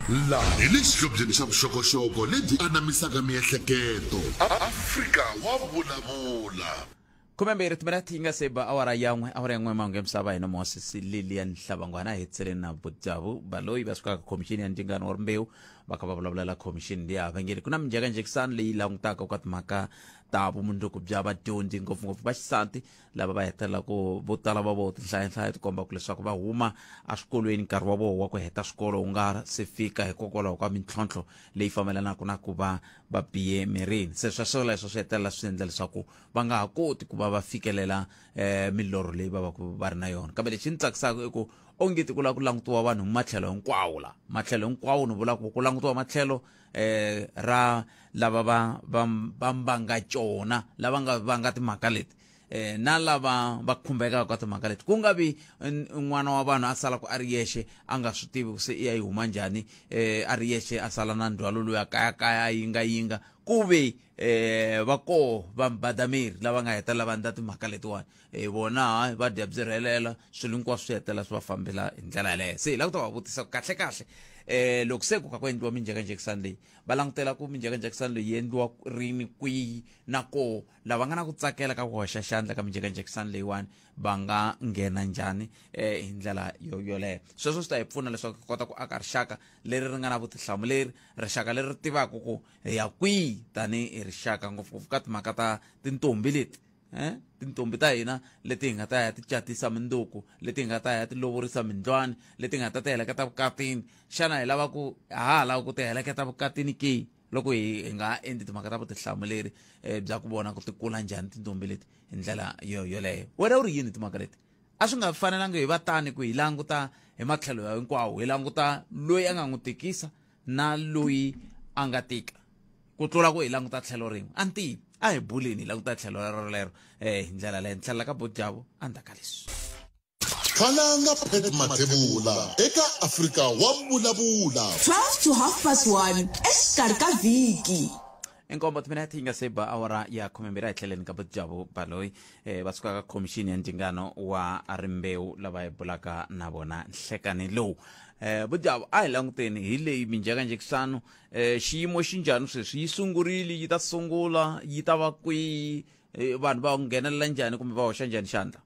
Laha hi le xihlobyeni xa vuxokoxoko lebyi anamisaka miehleketo. Afrika wa vulavula. 12 timinete yi nga se ba awara ya 1, awara ya 1. Mahungu ya misava hi nomo wa sisi Lilian Hlabangwana. Hetiseleni na Bujavu Baloyi va sukaka khomixini ya ndzingano wa rimbewu, va kha va vulavulela khomixini liya. Va nge ku na minjhekanjhekisano leyi langutaka ka timhaka. ta vumundzuku bya vadyondzi, ngopfungopfu va xisati lava va hetelela ku vo tala va voho tinhlayanhlaya ti kombaka leswaku va huma eswikolweni nkarhi wa voho wa ku heta swikolo wu nga se fika hikokwalaho ka mintlhontlho leyi fambelanaka na ku va va biye mirini. Se sweswo leswo swi hetelela swi endla leswaku va nga ha koti ku va va fikelela milorho leyi va va ku va ri na yona. Kambe lexi ni tsakisaka i ku onge ti ku lava ku langutiwa vanhu hi matlhelo hinkwawo, la matlhelo hinkwawo ni vula ku ku langutiwa matlhelo ra lava va va va mbanga cona, lava nga vanga timhaka leti, na lava va khumbekaka ka timhaka leti, ku nga vi n'wana wa vanhu a sala ku a ri yexe, a nga swi tivi ku se i ya yi huma njhani, a ri yexe, a sala na ndzhwalo loyi a kayakaya a yingayinga, ku ve va koho va mbadameri lava nga hetelela va endla timhaka letiwani, vona hayi va dya byi rhelela, swilo hinkwaswo swi hetelela swi va fambela hi ndlela yaleyo. Se hi lava ku ta va vutisa ku kahle kahle, loko se ku kha ku endliwa minjhekanjhekisano leyi, va langutela ku minjhekanjhekisano leyi yi endliwa rini, kwihi, na koho lava nga na ku tsakela ka ku hoxa xandla ka minjhekanjhekisano leyiwani va nga nghena njhani hi ndlela yo yoleyo. Sweswo swi ta hi pfuna leswaku hi kota ku aka rixaka leri ri nga na vutihlamuleri, rixaka leri ri tivaka ku hi ya kwihi tanihi rixaka, ngopfungopfu ka timhaka ta tintombi leti, tintombi ta hina leti hi nga ta ya ti catisa minduku, leti hi nga ta ya ti lovorisa mindlwani, leti hi nga ta ti heleketa vukatini. Xana hi lava ku ha ha lava ku ti heleketa vukatini ke loko hi nga endli timhaka ta vutihlamuleri bya ku vona ku ti kula njhani tintombi leti hi ndlela yo yoleyo? Wena u ri yini timhaka leti? A swi nga fanelangi hi va tani ku hi languta hi matlhelo ya hinkwawo, hi languta loyi a nga n'wi tikisa na loyi a nga tika, ku tlula ku hi languta tlhelo rin'we? A ni tivi, a hi buleni hi languta tlhelo rero lero hi ndlela leyo. Ni tlhelela ka bojavo endzhaku ka leswi. Khalanga Pat Mathebula eka Afrika wa Vulavula. 12 to half past 1 exikarhi ka vhiki. Inkombo timinete yi nga se ba awara ya 12. A hi tlheleni ka bojavo Baloyi, va suka ka khomixini ya ndzingano wa rimbewu lava hi bulaka na vona nhlekani lowu. Bojavo, a hi languteni hi leyi minjhekanjhekisano, xiyimo xi njhani sweswi? Yi sungurile, yi ta sungula, yi ta va kwihi, vanhu va nghenelela njhani kumbe va hoxa njhani xandla?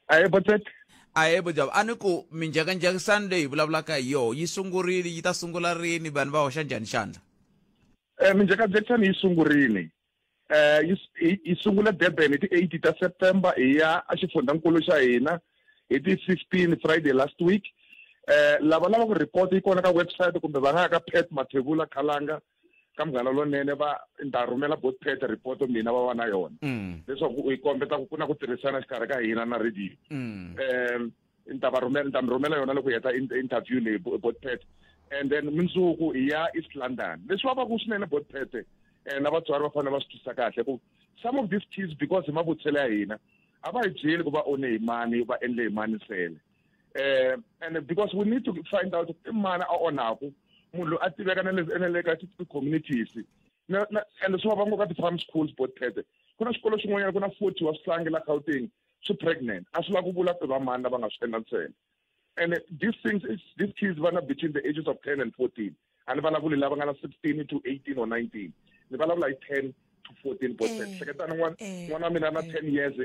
Ahe, Botset. Ahe, bojavo, a ni ku minjhekanjhekisano leyi hi vulavulaka hi yoho yi sungurile, yi ta sungula rini, vanhu va hoxa njhani xandla? Minjhekanjhekisano yi sungurile, yi sungula Durban hi ti 8 ta September, hi ya a xifundzankulu xa hina hi ti 15, Friday last week. Lava lava ku report yi kona ka website, kumbe va nga ya ka Pat Mathebula Khalanga ka Munghana Lonene, va ni ta rhumela bot Pat report mina va va na yona, leswaku u yi kombeta ku ku na ku tirhisana xikarhi ka hina na radio. Ni ta va rhumela, ni ta mi rhumela yona loko hi heta interview leyi, bot Pat. And then mundzuku hi ya East London. Leswi vavaku swinene, bot Pat, na vatswari va fanele va swi twisisa kahle ku some of these kids, because hi mavutiselo ya hina, a va hi byeli ku va one hi mani, va endle hi mani nsele, and because we need to find out i mani a onhaku, munhu loyi a tiveka na le na le ka ti-communities na na. And swi vava ngopfu ka ti-farm schools, bot Pat. Ku na xikolo xin'wanyana, ku na 40 wa swihlangi la Gauteng swi pregnant, a swi lava ku vula ku i va mani lava nga swi endla ntsena. And these things is, these kids va na between the ages of 10 and 14. A ni vulavuli lava nga na 16 to 18 or 19, ni vulavula hi 10 to 14, bot Pat. Hleketani n'wana n'wana wa mina na 10 years,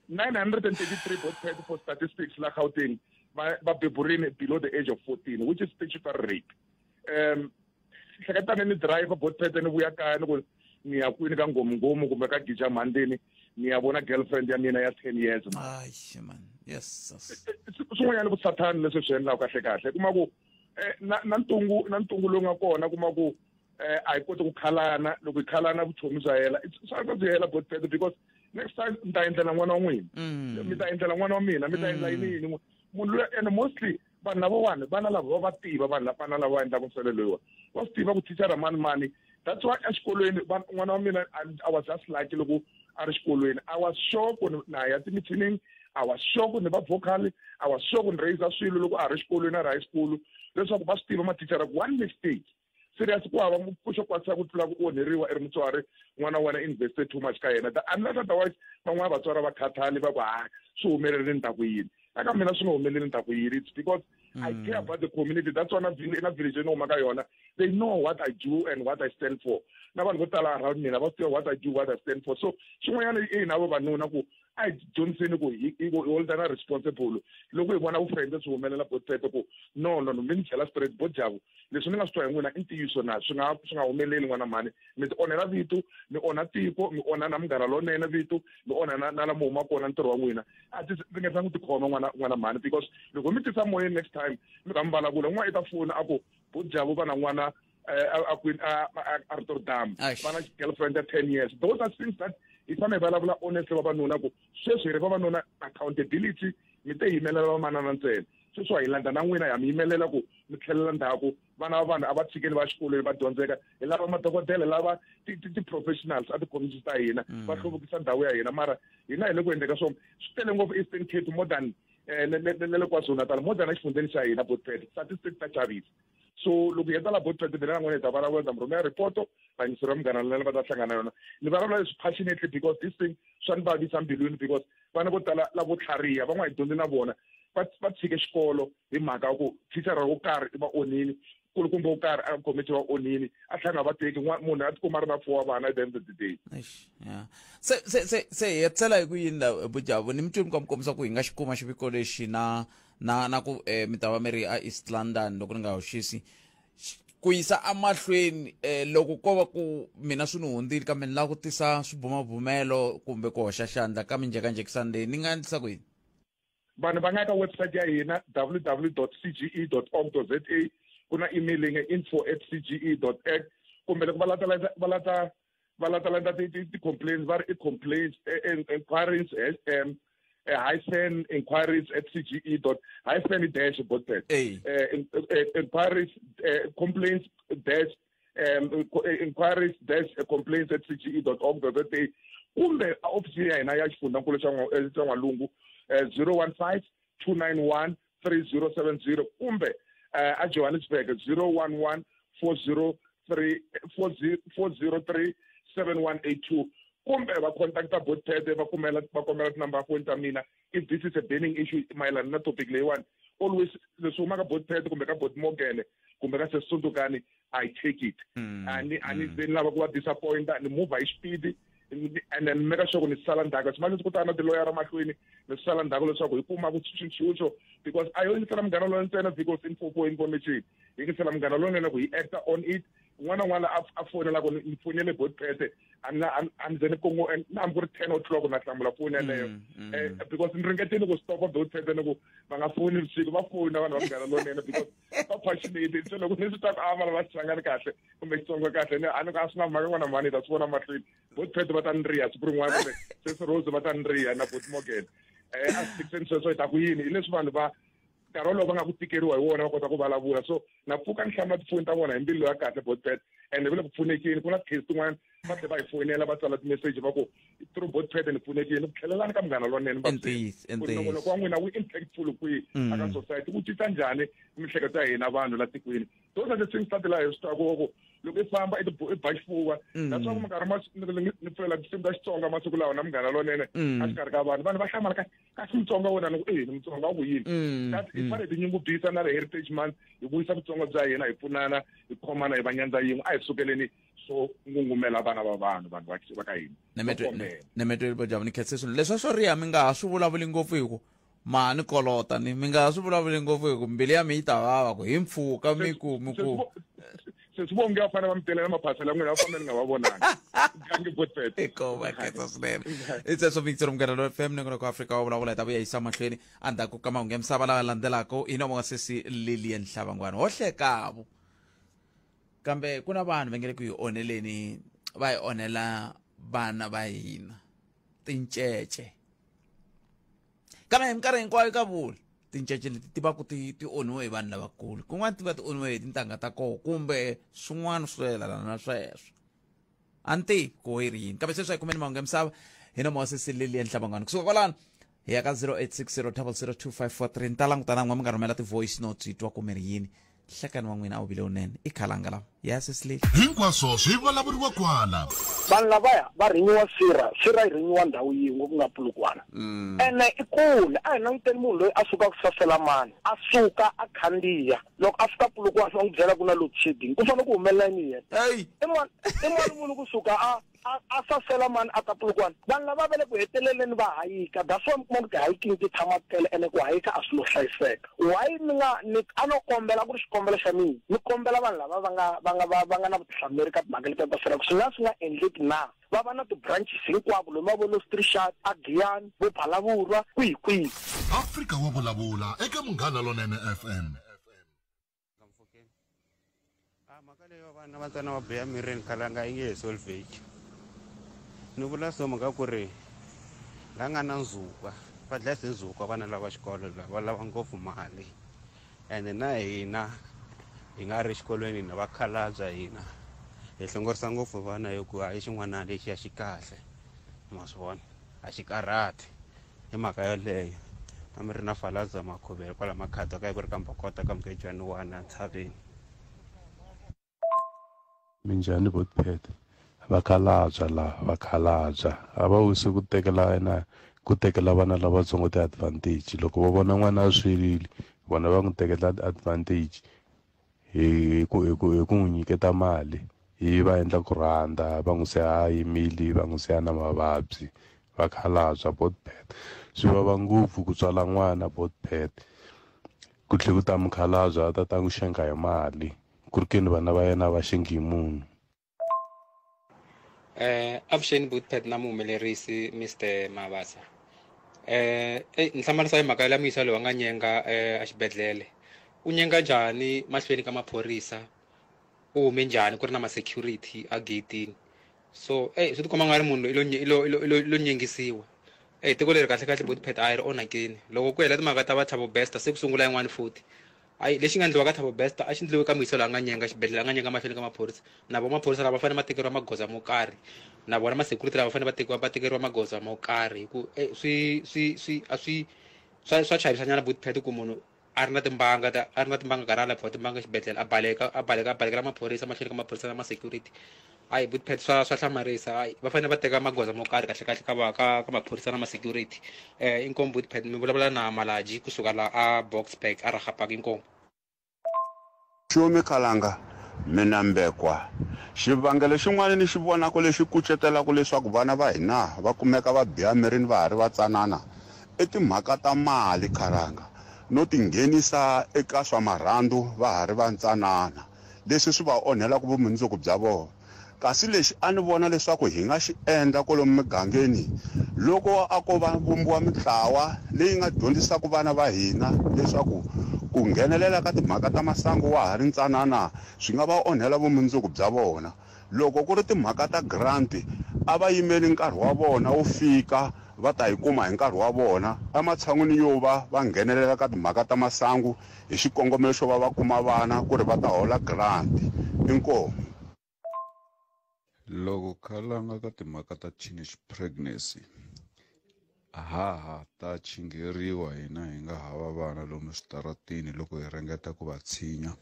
933, bot Pat, for statistics la Gauteng va va beburini below the age of 14, which is statutory rape. Hleketani ni driver, bot Pat, ni vuya kaya, ni ku ni ya kwini, ka Ngomungomu kumbe ka Gija Mhandeni, ni ya vona girlfriend ya mina ya 10 years, man. Ai man, yes. Swin'wanyana vusathani leswi swi endlaka kahle kahle, kuma ku na ntungu, na ntungu lowu nga kona, kuma ku a hi koti ku khalana. Loko hi khalana, vuchomi bya hela, swa byi hela, bot Pat, because next time mi ta endlela n'wana wa n'wina, mi ta endlela n'wana wa mina, mi ta endla yini yini munhu luya. And mostly vanhu lavawani, vana lava va va tiva vanhu vana lava va endlaka nsele loyiwa, va swi tiva ku thicara mani mani. That's why exikolweni n'wana wa mina, I was just lucky loko a ri xikolweni, I was sure ku na ya timithining, I was sure ku ni va vocal, I was sure ku ni raise swilo loko a ri xikolweni, a ri high school, leswaku va swi tiva mathicara ku one mistake serious ku hava pfuxo kwatisa ku tlula ku onheriwa i ri mutswari, n'wana wa wena invested too much ka yena. Unless otherwise van'wana vatswari va khathali, va ku ha swi humelerile ni ta ku yini, aka mina swi nga humeleli ni ta ku yini. It's because I care about the community. That's why na village ni huma ka yona, they know what I do and what I stand for, na vanhu vo tala around mina va tiva what I do, what I stand for. So xin'wanyana i hina vavanuna ku A hi dyondziseni ku hi holdana responsible. Loko hi vona vufende swi humelela, botete ku no, no, no, mi ni byela straight, bojavu, leswi ni nga swi twa hi n'wina i ntiyiso na? Swi nga humeleli, n'wana mhani, mi ti onhela vito, mi onha tiko, mi onha na Munghana Lonene vito, mi onha na la mi huma kona ntirho wa n'wina. A ti ringeta ku tikhoma, n'wana mhani, because loko mi tisa moyeni next time mi kha mi vulavula, n'wana i ta fona a ku bojavu va na n'wana a kwini a Rotterdam, va na girlfriend ya 10 years. Those are things that hi fanele hi vulavula honestly, vavanuna, ku sweswi hi ri vavanuna, accountability. Mi te yimelela vamanana ntsena, sweswi wa hi landza na n'wina, ha mi yimelela ku mi tlhelela ndzhaku. Vana va vanhu a va tshikeli va xikolweni va dyondzeka. Hi lava madokodela, lava ti-professionals a ti-community ta hina, va hluvukisa ndhawu ya hina. Mara hina hi le ku endleka swona, swi tele ngopfu Eastern Cape more than le le KwaZulu-Natal, more than exifundzeni xa hina, botpet. Statistics ta chavisa. So loko hi heta la, botpet, mina na n'wina hi ta vulavula, ta mi rhumela ripoto, vayingiseri va Munghana Lonene va ta hlangana na yona. Ni vulavula leswi passionately because this thing swa ni vavisa mbilwini, because vana vo tala lavo tlhariha, van'wana hi dyondze na vona, va tshike xikolo hi mhaka ya ku thichara wo karhi i va onhini, kulukumba wo karhi a khometi va onhini, a tlhela nga va teki. Munhu a tikuma a ri na four wa vana at the end of the day. Eish, yeah. Se hi hetisela hi ku yini la, bujavu? Ni mi twini ka mi kombisa ku hi nga xi kuma xiviko lexi na ku mi ta va mi ri a East London loko ni nga hoxisi. Ku yisa amahlweni, loko ko va ku mina swi ni hundzile kambe ni lava ku tisa swibumabumelo kumbe ku hoxa xandla ka minjhekanjhekisano leyi, ni nga endlisa ku yini? Vanhu va nga ya ka website ya hina, www.cge.org.za. Ku na email leyi nga info@cge.org, kumbe loko va lata landza ti-complaints, va ri i complaints, inquiries, hyphen inquiries at cge dot hyphen dash botpet, inquiries, complaints dash inquiries dash complaints at cge.org.za, kumbe ofisi ya hina ya xifundzankulu xa N'walungu, 015 291 3070, kumbe a Johannesburg, 011 403 403 7182, kumbe va contacta botpete, va kombela tinumber foni ta mina if this is a burning issue mayelana na topic leyiwani. Always leswi humaka botpete kumbe ka bot Morgan kumbe ka Sesundukani, I take it. Ani ze ni lava ku va disappointa, ni move hi xipidi and then make sure ku ni sala ndzhaku. Swimanje ku ta na tiloyara mahlweni, ni sala ndzhaku leswaku hi kuma ku xintshuxo, because a yo yingisela Munghana Lonene ntsena because info for information, yingisela Munghana Lonene ku hi acta on it. Un'wana na un'wana a fonelaka, ni fonele botpete, a ni ze ni kongo na hambi ku ri 10 o'clock, na hlamula foni yaleyo, because ni ringetile ku stopa botpete ni ku va nga foni vusiku. Va fona vanhu va Munghana Lonene because va passionate. Se loko ni swi twa ku a va lava Xichangani kahle kumbe Xitsonga kahle, ni a ni a swi na mhaka, n'wana mhani, hi ta swi vona mahlweni. Botpete va ta ni riha siku rin'wana, kumbe sesi Rose va ta ni riha na bot Morgan. A swi tikiseni sweswo, hi ta ku yini? Hi leswi vanhu va nkarhi wolowo va nga ku tikeriwa hi wona, va kota ku vulavula. So na pfuka ni hlamula tifoni ta vona hi mbilu ya kahle, botpet, and va le ku pfunekeni. Ku na ti-case tin'wana va tlhela va hi foyinela, va tsala ti-message, va ku through botpet ni pfunekile, ku tlhelelani ka Munghana Lonene. Nongonoko wa n'wina wu impactful kwihi aka society? Wu cinca njhani mihleketo ya hina vanhu la tikweni? Those are the things that la hi swi twaku ku loko i famba i ba xifuva. That's why minkarhi ni pfulela tinsimu ta Xitsonga masiku lawa na Munghana Lonene exikarhi ka vanhu, vanhu va hlamala ka kasi Mutsonga wena. Ni ku e ni Mutsonga, wa ku yini? Kasi hi fanele hi tinyungubyisa na Heritage Month, hi vuyisa vutsongo bya hina, hi pfunana, hi khomana, hi va nyandza yin'we. A hi sukeleni swo ngungumela vana va vanhu, vanhu va ka hina. Nemetweli, bojavu, ni khense swilo leswa swo riha. Mi nga ha swi vulavuli ngopfu hi ku ma ni kolota, ni mi nga ha swi vulavuli ngopfu hi ku mbilu ya mi yi ta vava ku hi mpfhuka mi ku Se swi vonge va fanele va mi telela maphasela ya n'wina, va fambe ni nga va vonanga gangi, botpet. Kova khensa swinene. I sweswo mixero Munghana Lo FM nongonoko Afrika wa Vulavula. Hi ta vuya yisa mahlweni endzhaku ka mahungu ya misava lawa landzelaka hi nomo wa sesi Lilian Hlavangwana. Ho hlekavo, kambe ku na vanhu va nge le ku hi onheleni, va hi onhela vana va hina tincece, kambe hi minkarhi hinkwayo ka vula tincece leti ti va ku ti onhiwe hi vanhu lavakulu, kun'wana ti va ti onhiwe hi tintangha ta koho kumbe swin'wana swo yelana na sweswo. A ni tivi ku yi ri yini, kambe sweswi a hi kumeni mahungu ya misava hi nomo wa sesi Lilian Hlabangwana. Kusuka kwalano hi ya ka 0860 002543. Ni ta languta na n'we mi nga rhumela ti-voice notes, hi twa ku mi ri yini. Nhlekani wa n'wina a wu vile wunene. I khalanga lava ya sesi Lili. Hinkwaswo swi vulavuriwa kwala. Vanhu lavaya va rhinyiwa sirha, sirha yi rhinyiwa ndhawu yin'we ku nga Pulukwana, ene i kule. A hi languteni munhu loyi a sukaka Saselamani, a suka a khandziya, loko a fika Pulukwana va n'wi byela ku na load shedding, ku fanele ku humelela yini yena? I mali muni kusuka a A sasela mani a ta Polokwane? Vanhu lava va le ku heteleleni va hayika, that's why mi kuma ku ti-hiking ti tshama ti tele ene ku hayika a swi lo hlayiseka. Why ni nga ni a no kombela ku ri xikombelo xa mina ni kombela vanhu lava va nga va nga va va nga na vutihlamuleri ka timhaka letiya ta swa ku swi nga swi nga endleki na va va na ti-branches hinkwako lomu va vo Lostrichat, a Giyani, vo Phalaborwa, kwihi kwihi. Afrika wa vulavula eka Munghana Lonene FM. A mhaka leyo vana va ntsena va biha mirini khalanga yi nge he solveki ni vula so mhaka ku ri la nga na ndzhuka va dlaya se ndzhuka vana lava xikolo lava va lava ngopfu mali ende na hina hi nga ri xikolweni hina vakhalabya hina hi hlongorisa ngopfu vana hi ku hayi xin'wana lexiya xi kahle ma swi vona a xi karhati hi mhaka yoleyo a mi ri na falaza makhuvele kwala makhado ka ku ri ka mbokota ka mugejani wana ntshaveni. Minjhani botpet vakhalabya la vakhalabya a va wisi ku tekela na ku tekela vana lavatsongo ti-advantage loko va vona n'wana a swirile vona va n'wi tekela advantage hi ku hi ku hi ku n'wi nyiketa mali hi va endla ku rhandza va n'wi siya a yimile va n'wi siya na mavabyi vakhalabya botpet swi vava ngopfu ku tswala n'wana botpet ku tlhela ku ta mukhalabye a ta ta n'wi xenga hi mali ku ri keni vana va yena va xengi hi munhu. Avuxeni Butpet na muhumelerisi Mr Mabasa. Ni hlamarisa hi mhaka ya muyisa loyi a nga nyenga exibedhlele. U nyenga njhani mahlweni ka maphorisa? U hume njhani ku ri na ma-security a gate-ini? So swi tikomba nga ri munhu loyi i lo i lo i lo i lo nyengisiwa. Tiko leri kahle kahle Butpet a yi ri onhakeni. Loko ku hela timhaka ta va Thabo Bester se ku sungula yin'wani futhi. Hayi lexi nga endliwa ka Thabo Bester a xi endliwe ka muyisa loyi a nga nyenga xibedhlele a nga nyenga mahlweni ka maphorisa. Na vona maphorisa lava va fanele va tekeriwa magoza mo karhi. Na vona ma-security lava va fanele va tekiwa va tekeriwa magoza mo karhi hi ku swi swi swi a swi swa swa chavisa nyana Butpet ku munhu a ri na timbanga ta a ri na timbanga karhi a laphiwa timbanga exibedhlele a baleka a baleka a balekela maphorisa mahlweni ka maphorisa na ma-security. Hayi Butpet swa swa hlamarisa hayi va fanele va teka magoza mo karhi kahle kahle ka va ka ka maphorisa na ma-security. Inkomu Butpet mi vulavula na Malaji kusuka la a Boksburg a Raga Park inkomu. Xumi Khalanga, Mina Mbekwa. Xivangelo xin'wana ni xi vonaka lexi kucetelaka leswaku vana va hina va kumeka va biha mirini va ha ri vatsanana i timhaka ta mali Khalanga no tinghenisa eka swa marhandzu va ha ri vantsanana leswi swi va onhelaka vumundzuku bya vona. Kasi lexi a ni vona leswaku hi nga xi endla kwalomu migangeni loko a ko va vumbiwa mitlawa leyi nga dyondzisaka vana va hina leswaku ku nghenelela ka timhaka ta masangu wa ha ri ntsanana swi nga va onhela vumundzuku bya vona. Loko ku ri timhaka ta grant a va yimeli nkarhi wa vona wu fika va ta yi kuma hi nkarhi wa vona ematshan'wini yo va va nghenelela ka timhaka ta masangu hi xikongomelo xo va va kuma vana ku ri va ta hola grant. Inkomu. Loko khalanga ka timhaka ta teenage pregnancy ha ha ta chingheriwa hina hi nga hava vana lomu switarateni loko hi ringeta ku va tshinya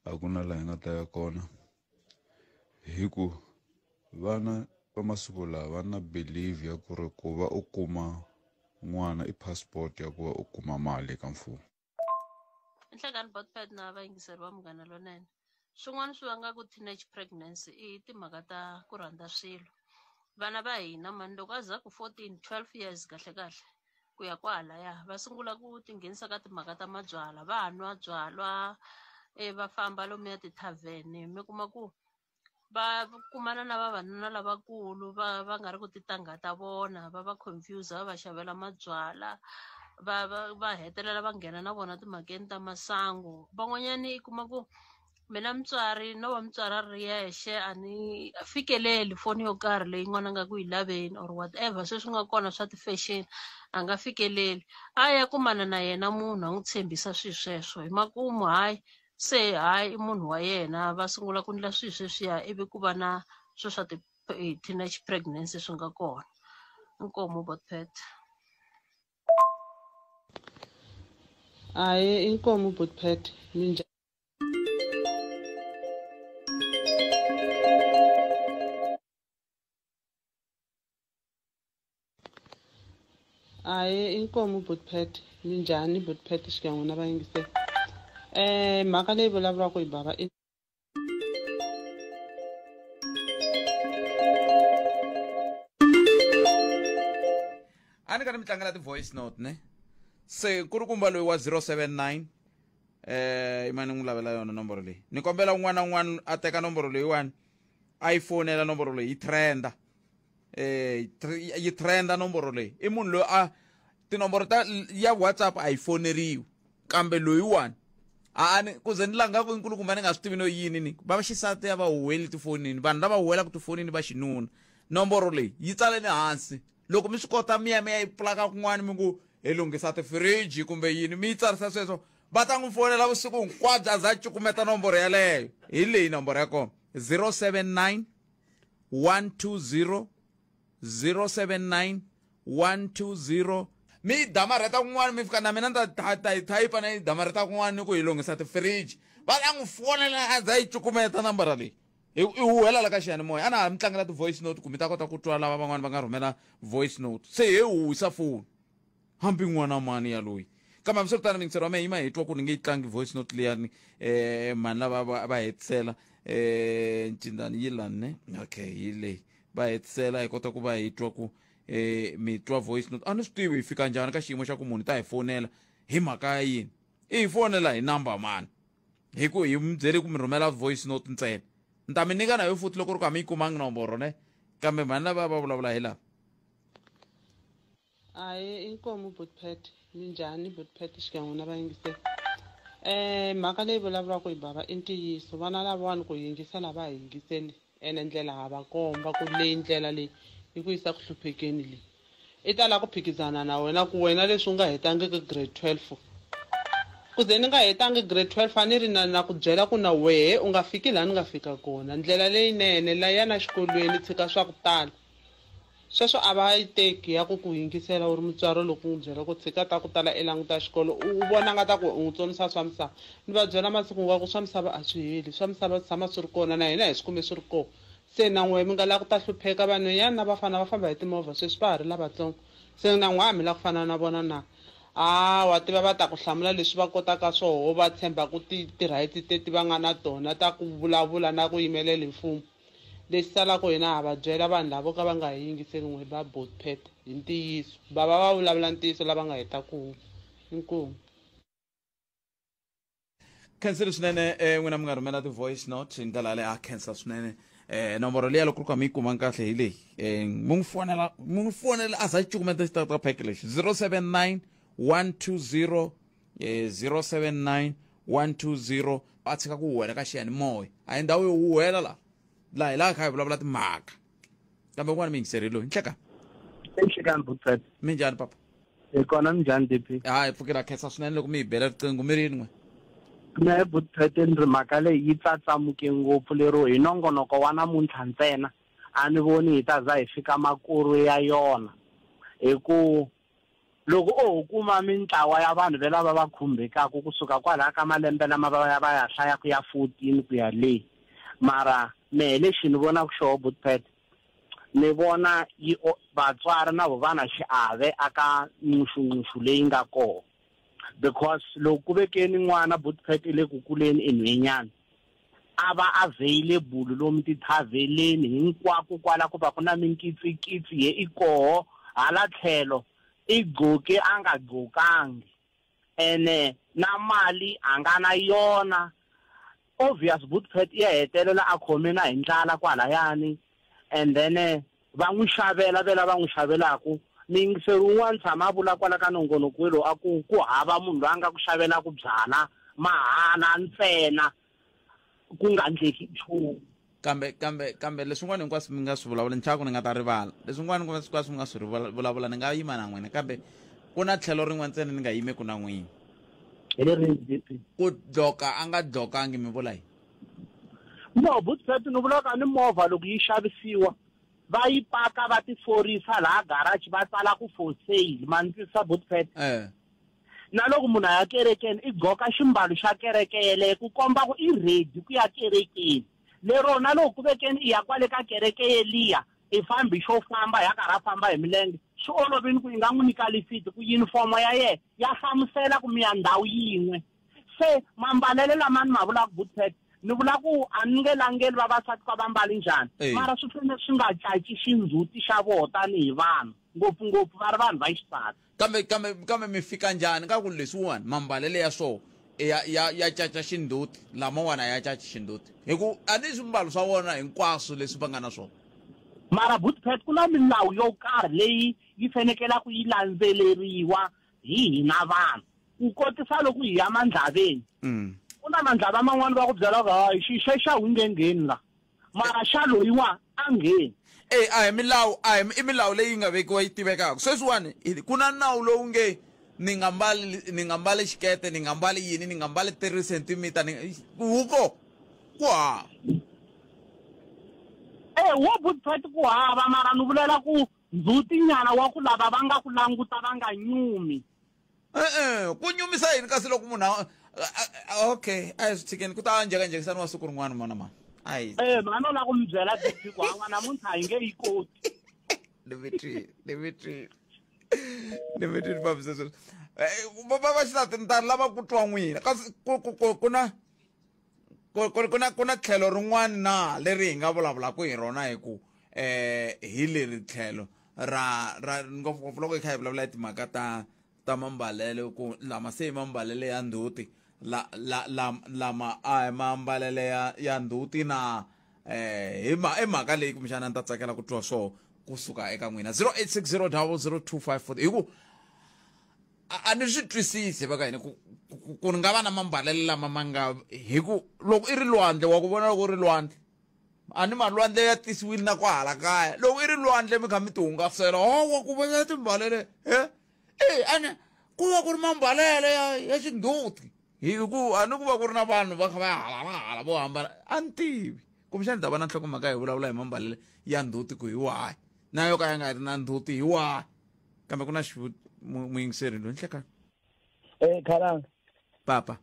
a ku na laha hi nga ta ya kona hi ku vana va masiku lawa va na believe ya ku ri ku va u kuma n'wana i passport ya ku va u kuma mali eka mfumo. Nhlekani Botpet na vayingiseri va Munghana Lonene. Swin'wana swi vangaka teenage pregnancy i timhaka ta ku rhandza swilo. Vana va hina mani loko a za ku 14, 12 years kahle kahle ku ya kwalaya va sungula ku tinghenisa ka timhaka ta mabyalwa, va nwa byalwa, va famba lomuya tithavheni mi kuma ku va kumana na vavanuna lavakulu va va nga ri ku titangha ta vona, va va confuse va va xavela mabyalwa, va va va hetelela va nghena na vona timhakeni ta masangu. Van'wanyani i kuma ku mina mutswari no va mutswari a ri yexe a ni fikeleli foni yo karhi leyi n'wana a nga ku yi laveni or whatever sweswi nga kona swa ti-fashion a nga fikeleli, a ya kumana na yena munhu a n'wi tshembisa swilo sweswo hi makumu hayi se hayi i munhu wa yena va sungula ku endla swilo sweswiya ivi ku va na swo swa ti-teenage pregnancy swi nga kona. Inkomu Botpet. Ahee, inkomu Botpet. Minjhani? Ahee, inkomu Botpet. Minjhani Botpet xikan'we na vayingiseri? Mhaka leyi vulavuriwaka hi bava i ni mi tlangela ti-voice note ne se nkulukumba loyi wa 079 imani n'wi lavela yona nomboro leyi ni kombela un'wana na un'wana a teka nomboro leyiwani a yi fonela nomboro leyi yi trenda yi trenda nomboro leyi i munhu loyi a tinomboro ta ya WhatsApp a yi foneriwi kambe loyiwani a ni ku ze ni langa ku nkulukumba ni nga swi tivi no yini ni va xisati ya va huweli tifonini vanhu lava huwelaka tifonini va xinuna nomboro leyi yi tsaleni hansi loko mi swi kota mi ya mi ya yi pulaka kun'wana mi ku hi lunghisa tifiriji kumbe yini mi yi tsarisa sweswo va ta n'wi fonela vusiku hinkwabyo a za a cukumeta nomboro yaleyo hi leyi nomboro ya kona 079 120 079 120 mi yi damarheta kun'wana mi fika na mina ni ta ta yi thayipa na yi damarheta kun'wana ni ku hi lunghisa tifiriji va ta n'wi fonela a za yi cukumeta nambara leyi i huwela la ka xiyanimoya a na ha mi tlangela ti-voice note ku mi ta kota ku twa lava van'wana va nga rhumela voice note se he huwisa foni hambi n'wana mani yaloyi kambe hambiswiritano mingisero wa mehe yima hi twa ku ni nge yi tlangi voice note liyani mhani lava va hetisela ncindani yi lani ne okay hi leyi va hetisela hi kota ku va hi twa ku mi twa voice note a ni swi tivi hi fika njhani ka xiyimo xa ku munhu ta hi fonela hi mhaka ya yini i hi fonela hi number mani hi ku hi mi byele ku mi rhumela voice note ntsena ni ta mi nyika na yo futhi loko ri ku a mi yi kumangi nomboro ne kambe mhani lava va vulavula hi lava Ahee inkomu butpet minjhani butpet xikan'we na vayingiseri mhaka leyi vulavulaka hi bava i ntiyiso vana lavawani ku yingisela va yingiseli ene ndlela ha va komba ku leyi ndlela leyi yi ku yisa ku hluphekeni leyi i ta lava ku phikizana na wena ku wena leswi u nga hetangiki grade 12 ku ze ni nga hetangi grade 12 a ni ri na na ku byela ku na wehe u nga fiki laha ni nga fika kona ndlela leyinene la yana xikolweni tshika swa ku tala Sweswo a va yi teki ya ku ku yingisela u ri mutswari loko u n'wi byela ku tshika ta ku tala i languta xikolo u u vona nga ta ku u n'wi tsonisa swa misava. Ni va byela masiku hinkwawo ku swa misava a swi heli, swa misava swi tshama swi ri kona na hina hi swi kume swi ri kona. Se na n'wehe mi nga lava ku ta hlupheka, vanhwanyana na vafana va famba hi timovha sweswi va ha ri lavatsongo se na n'wehe a mi lava ku fana na vona na? A wa tiva va ta ku hlamula leswi va kotaka swoho va tshemba ku ti ti-rights teti va nga na tona ta ku vulavula na ku yimelela hi mfumo. Lexi salaka hina ha va byela vanhu lavo ka va nga hi yingiseli n'we ba Botpet hi ntiyiso. Bava va vulavula ntiyiso lava nga heta ku huma. Inkomu. Khensile swinene eh, n'wina mi nga rhumela ti-voice note hi ndlela yaleyo a khensa swinene eh, nomboro liya loko ku ri ka mi yi kumanga kahle hi leyi eh, mi n'wi fonela mi n'wi fonela a za cukumeta xitata pack lexi 079 120 eh, 079 120 a tshika ku huwela ka xiyanimoya a hi ndhawu yo huwela la laha hi laha kha hi vulavula timhaka kambe un'wana mi yingiseri loyi nhleka Enhlekani Butset. Minjhani papa? Hi kona minjhani DP? Hayi pfukela khensa swinene loko mi hi bela riqingho mi ri n'we. Mehe Butset ni ri mhaka leyi yi tsatsamuke ngopfu lero hi nongonoko wa namuntlha ntsena a ni voni hi ta za hi fika makuru ya yona hi ku Loko o ho kuma mintlawa ya vanhu ve lava va khumbhekaku ku suka kwalaya ka malembe lama va ya va ya hlayaku ya 14 ku ya le, mara mehe lexi ni vonaku xoho Buti Pat, ni vona yi vatswari na vo va na xiave aka nxuxunxuxu leyi nga koho because loko ku vekeni n'wana Buti Pat i le ku kuleni i nhwenyani, a va available lomu tithavheleni hinkwako kwala ku va ku na minkitsikitsi ye i koho hala tlhelo i gqoke a nga gqokangi ene na mali a nga na yona obvious Bootpet i ya hetelela a khome na hi ndlala kwalayani and then va n'wi xavela ve lava n'wi xavelaku. Muyingiseri un'wana tshama a vula kwala ka nongonoko lowu a ku, Ku hava munhu loyi a nga ku xavelaku byala mahala ntsena ku nga ndleki nchumu. Kambe, kambe, kambe leswin'wana hinkwaswo mi nga swi vulavula, ni chava ku ni nga ta rivala. Leswin'wana hinkwaswo mi nga swi vulavula, ni nga yima na n'wina, kambe ku na tlhelo rin'we ntsena ni nga yimeku na n'wina. Hi leri rihi? Ku dloka a nga dlokangi, mi vula yini? No, Bootpet, ni vula ku a ni movha loko yi xavisiwa va yi paka va ti forisa laha garage va tsala ku for sale ma ni twisisa Bootpet eh. Na loko munhu a ya kerekeni i gqoka ximbalo xa kereke yeleyo ku komba ku i ready ku ya kerekeni lero na loko ku vekeni i ya kwale ka kereke yeliya i fambi xo famba ya karhi a famba hi milenge swi olovini ku i nga n'wi nyika lifiti ku yunifomo ya yena ya hlamusela ku mi ya ndhawu yin'we Se mambalele lama ni ma vulaka Bootpet, ni vula ku a ni nge langeli vavasati ku va mbali njhani, Eya. mara swi fanele swi nga caci xindzhuti xa voho tanihi vanhu. Ngopfungopfu va ri vanhu va xisati. Kambe kambe kambe mi fika njhani ka ku leswiwani mambalele ya swoho ya ya ya caca xindzhuti lamawani a ya caci xindzhuti hi ku a ni swimbalo swa vona hinkwaswo leswi va nga na swona. Mara Butpet ku na milawu yo karhi leyi yi fanekelaka yi landzeleriwa hi hina vanhu. Ku kotisa loko hi ya mandlaveni. Ku na mandlava man'wani va ku byela ku hayi xixe xa wu nge ngheni la. Mara xa loyiwa a ngheni. E a hi milawu a hi i milawu leyi nga vekiwa yi tivekaka. Sweswiwani ku na nawu lowu nge ni nga mbali ni nga mbali xikete ni nga mbali yini ni nga mbali 3 centimeter ni wu ko ku hava. E wo Butpet ku hava mara ni vulela ku ndzhuti nyana wa ku lava va nga ku languta va nga nyumi. E-e ku nyumisa yini kasi loko munhu a okay a hi swi tshikeni ku ta njhekanjhekisani wa siku rin'wana mhana mhani. Ayi. E mhani u lava ku mi byela Butpet ku hawa namuntlha a hi nge yi koti. Ni mi twini ni mi twini fambisa sweswo. Va va xisati ni ta lava ku twa n'wina kasi ku ku ku ku na ku ku ku na ku na tlhelo rin'wana na leri hi nga vulavulaka hi rona hi ku hi leri tlhelo ra ra ngopfungopfu loko hi kha hi vulavula hi timhaka ta ta mambalele ku lama se i mambalele ya ndzhuti la la la lama a hi mambalele ya ya ndzhuti na hi ma i mhaka leyi kumbexana ni ta tsakela ku twa swoho kusuka eka n'wina 08600025 hi ku a ni swi twisisi va ka hina ku ku nga va na mambalele lama ma nga hi ku loko i ri lwandle wa ku vona loko u ri lwandle a ni malwandle ya tisiwile na kwahala kaya loko i ri lwandle mi kha mi tihungasela o wa ku vona timbalele e e ene ku va ku ri mambalele ya ya xindzhuti hi ku a ni ku va ku ri na vanhu va kha va hala va hala vo hambana a ni tivi kumbexani ta va na nhlokomhaka hi vulavula hi mambalele ya ndzhuti ku hi wahi na yo ka ya nga ri na ndzhuti hi wahi kambe ku na muyingiseri loyi nhlekani. Eh Khalanga. Papa.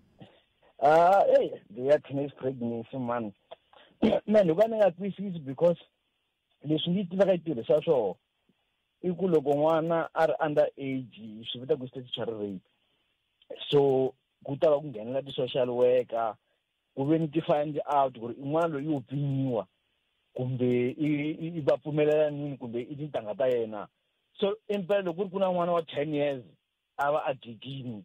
Ah, hey, the teenage pregnancy man. Man, loko a ni nga twisisi because leswi ni tivaka yi tirhisa swona i ku loko n'wana a ri under age swi vita ku statutory rape. So ku ta va ku nghenela ti-social worker ku ve ni ti-find out ku ri i n'wana loyi yo pfinyiwa kumbe i va pfumelelanini kumbe i tintangha ta yena. So impela loko ku ri ku na n'wana wa 10 years a va a dikini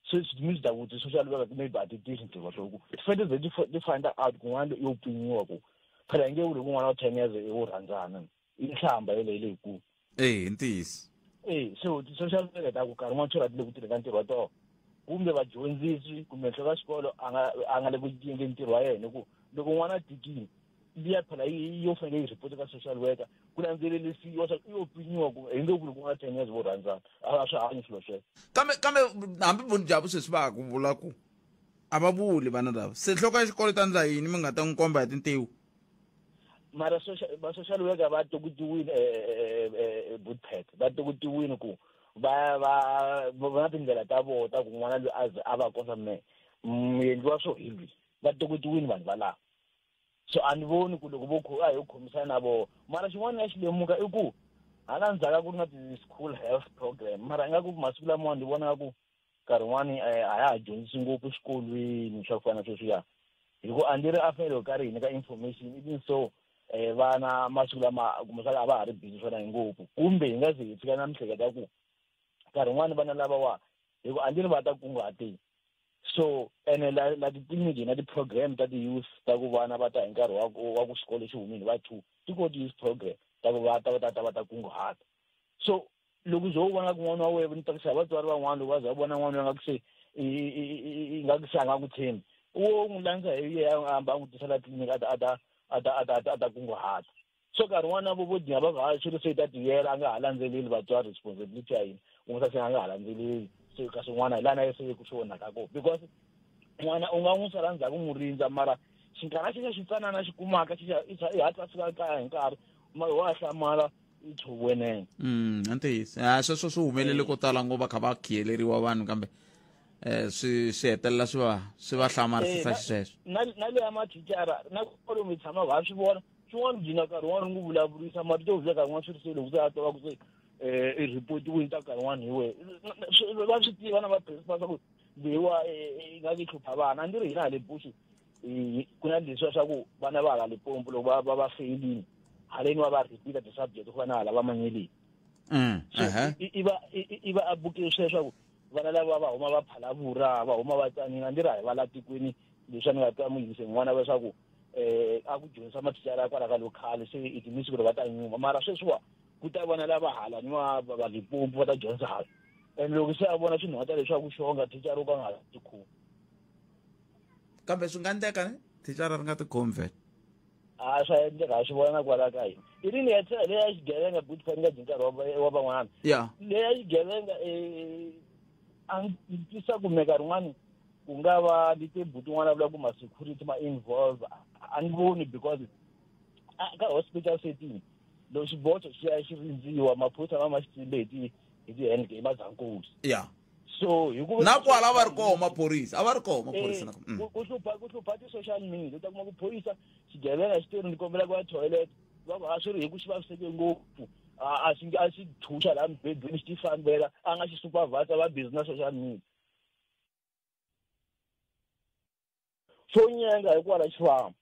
so it means that with social worker maybe a ti tirhi ntirho wa ku ti fanele ti ti find out ku n'wana yo pfinyiwa ku phela nge vuli ku n'wana wa 10 years i wo rhandzana i nhlamba yeleyo leyikulu. E ntiyiso. E so ti-social worker ta ku nkarhi wun'wana swi ti le ku tirheni ka ntirho wa tona kumbe vadyondzisi kumbe nhloko ya xikolo a nga a nga le ku endleni ntirho wa yena ku loko n'wana a tikile liya phela yo fanele yi report ka social worker ku landzelerisiwa swa ku i yo pfinyiwa ku hi nge vuli ku nga 10 years vo rhandzana a swi hanyi swilo sweswo. Kambe kambe hambi vunjabu sweswi va ha ku vula ku a va vuli vana lava se nhloko ya xikolo yi ta endla yini mi nga ta n'wi komba hi tintiho. Mara va social worker va tokotiwile Bootpet va tokotiwile ku va va va na tindlela ta vona ta ku n'wana loyi a ze a va kosa me muendli wa swo hi lwi va tokotiwile vanhu valava. So a ni voni ku loko vo a hi khomisana na vona mara xin'wana ya xi lemuka i ku hala ndzhaku ku ri na ti-school health program mara ingaku masiku lamawani ni vona nga ku nkarhi wun'wani a ya ha dyondzisi ngopfu exikolweni swa ku fana na sweswiya hi ku a ni ri a fanele karhi hi nyika information even so vana masiku lama kumbexana a va ha ri busy swona hi ngopfu kumbe hi nga ze hi fika na miehleketo ya ku nkarhi wun'wani vana lavawa hi ku a ndzi ri va ta kunguhateni. So ene la la titliliniki hi na ti-program ta ti-youth ta ku vana va ta hi nkarhi wa ku wa ku xikolo xi humile va two ti ko ti-youth program ta ku va ta va ta ta va ta kunguhata. So loko ze u vona ku n'wana wa wena ni tsakisa hi vatswari van'wana loko va za va vona n'wana nga ku se i nga ku se a nga ku tshembi wo n'wi landza hi ye a hamba a n'wi tisela tliliniki a ta a ta a ta a ta a ta a ta kunguhata. So nkarhi wun'wana na vo vo dinga va ku hayi swilo se yi ta tiyela a nga ha landzeleli vatswari responsibility ya hina ku se a nga ha landzeleli se kasi n'wana hi laha na ye se ku swi onhaka kona because n'wana u nga n'wi sala ndzhaku n'wi rindza mara xinkarhana xexo xitsanana xi kumaka i hatla fika kaya hi nkarhi wa hlamala i tshoviwe nenge. A ntiyiso a sweswo swi humelele ko tala ngopfu va kha va khiyeleriwa vanhu kambe swi swi hetelela swi va swi va hlamarisisa xisweswo. Na na leya mathicara na kwalomu hi tshama ha swi vona swin'wana gcina nkarhi wun'wana n'wi vulavurisa marito yo vula nkarhi wun'wana swi ri se loko se a twa ku se i report-iwini ta nkarhi wun'wana hi wehe va swi tiva na va principal swa ku leyiwa yi nga ki hlupha vana a ndzi ri hina hale bush ku na leswiya swa ku vana va hala Limpopo loko va va va feyilini haleni va va repeat ti-subject ku fana na hala va manyeleni. So i va i va a buke sweswo ku vana lava va huma va phalavura va huma va tsanile a ndzi ri a hi va la tikweni leswi a ni nga twa muyingise n'wana leswaku a ku dyondzisa mathicara kwala ka lokhale se it means ku ri va ta nyuma mara sweswiwa ku ta vana lava hala ni va va Limpopo va ta dyondza hala and loko se a vona swinhwata leswaku xonga thicara u ka nga tikhomi kambe swi nga endleka ne thicara ri nga tikhomi vhele a swa endleka a swi vona na kwala ka hina i rini ya leya xigevenga buti fani nga dyi nkarhi wa van'wana leya xigevenga a ni twisa ku me nkarhi wun'wani ku nga va ni te buti un'wana a vula ku ma-security ma involve a ni voni because ka hospital setting loko xibocho xi ya xi rindziwa maphorisa ma ma xi tsimbe hi ti hi ti-hand hi mazankosi ya so hi ku na kwala a va ri koho maphorisa a va ri koho maphorisa na ku hlupha ku hlupha ti-social media u ta kuma ku phorisa xigevenga xi teri ni kombela ku ya toilet va ku a swi ri hi ku xi vaviseke ngopfu a xi a xi thuxa laha mubedweni xi ti fambela a nga xi supervisa va busy na social media xo nyenga hikwala xi famba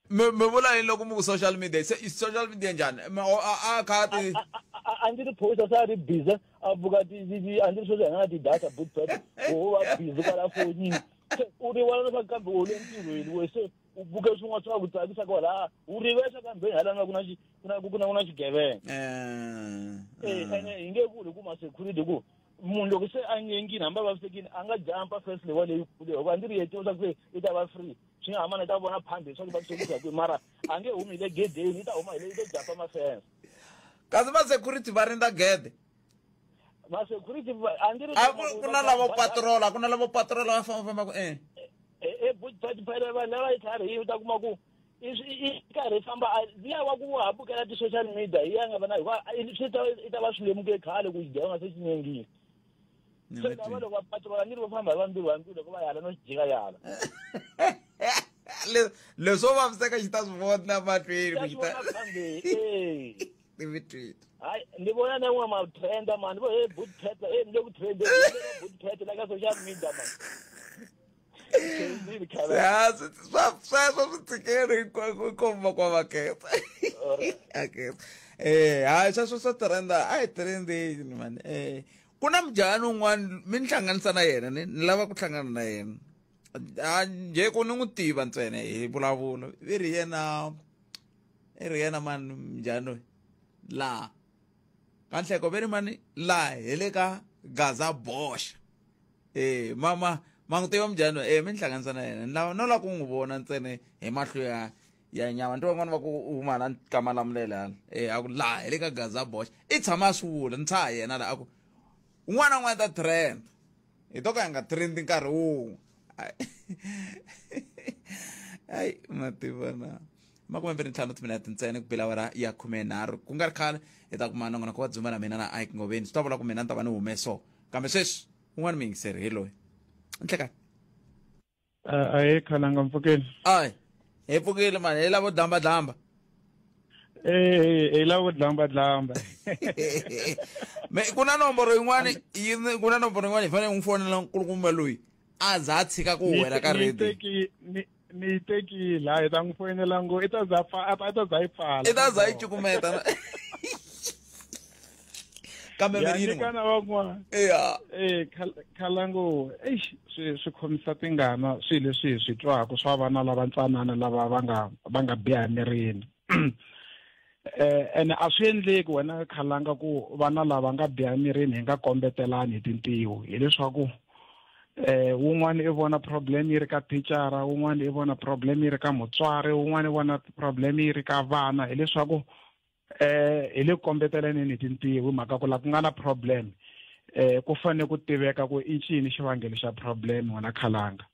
mi mi vula yini loko mi ku social media se i social media njhani a kha ti a ndzi ri phorisa se a ri busy a buka a ndzi ri sweswi hi nga na ti-data bootpad wo va busy kwala fonini se u rivala leswaku kambe u le ntirhweni we se u buke swin'wana swi nga ku tsakisa kwalaya u rivesa kambe hala nga ku na ku na ku na ku na xigevenga ene hi nge vuli ku ma-security ku munhu loko se a nyengini hambi a vavisekini a nga jampa first lewa leyikulu hikuva a ndzi ri yetiwa swa ku se i ta va free swi nga hamana i ta vona phambi leswaku vavisekisa kwihi mara a nge humi hi le gedeni i ta huma hi le i to jampa mafense kasi ma-security va rindza gede ma-security a ndzi ri a ku na lavo patrola ku na lavo patrola va famba fambaka e phela vanhu lava yi tlharihile u ta kuma ku i karhi famba liya wa ku ha bukela ti-social media hi ya nga va na hikuva swi ta i ta va swi lemuke khale ku xigevenga se xi nyengile se lava loko va patrola ni ri va famba hi vambirhi vambirhi loko va yala no xi jika yala leswo vaviseka xi ta swi vona mahlweni ku xi ta hayi ni vona na n'we ma trenda mani vo he boot pet he ni le ku trendeni boot pet la ka social media mani sweswo swi tshikeli hinkwako kwa makete akete hayi sweswo swa trenda a hi trendeni mani ku na mujahani un'wana mi ni hlanganisa na yena ni ni lava ku hlangana na yena njhe ku ni n'wi tiva ntsena hi vulavula i ri yena i ri yena mani mujahani loyi laha ka nhleko ve ri mani laha hi le ka gaza boxa mama ma n'wi tiva mujahani loyi mi ni hlanganisa na yena ni lava no lava ku n'wi vona ntsena hi mahlo ya ya nyama nti van'wana va ku u huma hala ka malamulele hala a ku laha hi le ka gaza boxa i tshama a swi vula ni tshaha yena la a ku un'wana na un'wana ta trend hi to ka hi nga trendi nkarhi wun'we ayi ma tiva na 25 timinete ntsena ku bela awara ya 13 ku nga ri khale hi ta kuma nongonoko wa dzuma na mina na Ike Ngoveni swi ta vula ku mina ni ta va ni hume so kambe sweswi un'wana muyingiseri hi loyi nhlekani Ahe khalanga mpfukeni ayi hi pfukile mani hi lavo dlamba dlamba eh hi lavo dlamba dlamba me ku na nomboro yin'wani ku na nomboro yin'wani hi fanele n'wi fonela nkulukumba loyi a za a tshika ku wela ka radio ni yi tekile hayi ta n'wi foyinela ngo i ta za i ta za yi pfala i ta za yi cukumeta kambe mi ri nyika na van'wana ya khalango eish swi swi khomisa tingana swilo leswi hi swi twaka swa vana lava ntsanana lava va nga va nga biha mirini ene a swi endleki wena khalanga ku vana lava nga biha mirini hi nga kombetelani hi tintiho hileswaku wun'wana i vona problem yi ri ka thicara wun'wana i vona problem yi ri ka mutswari wun'wana i vona problem yi ri ka vana hileswaku hi le ku kombetelaneni hi tintiho hi mhaka ku la ku nga na problem ku fanele ku tiveka ku i ncini xivangelo xa problem wena khalanga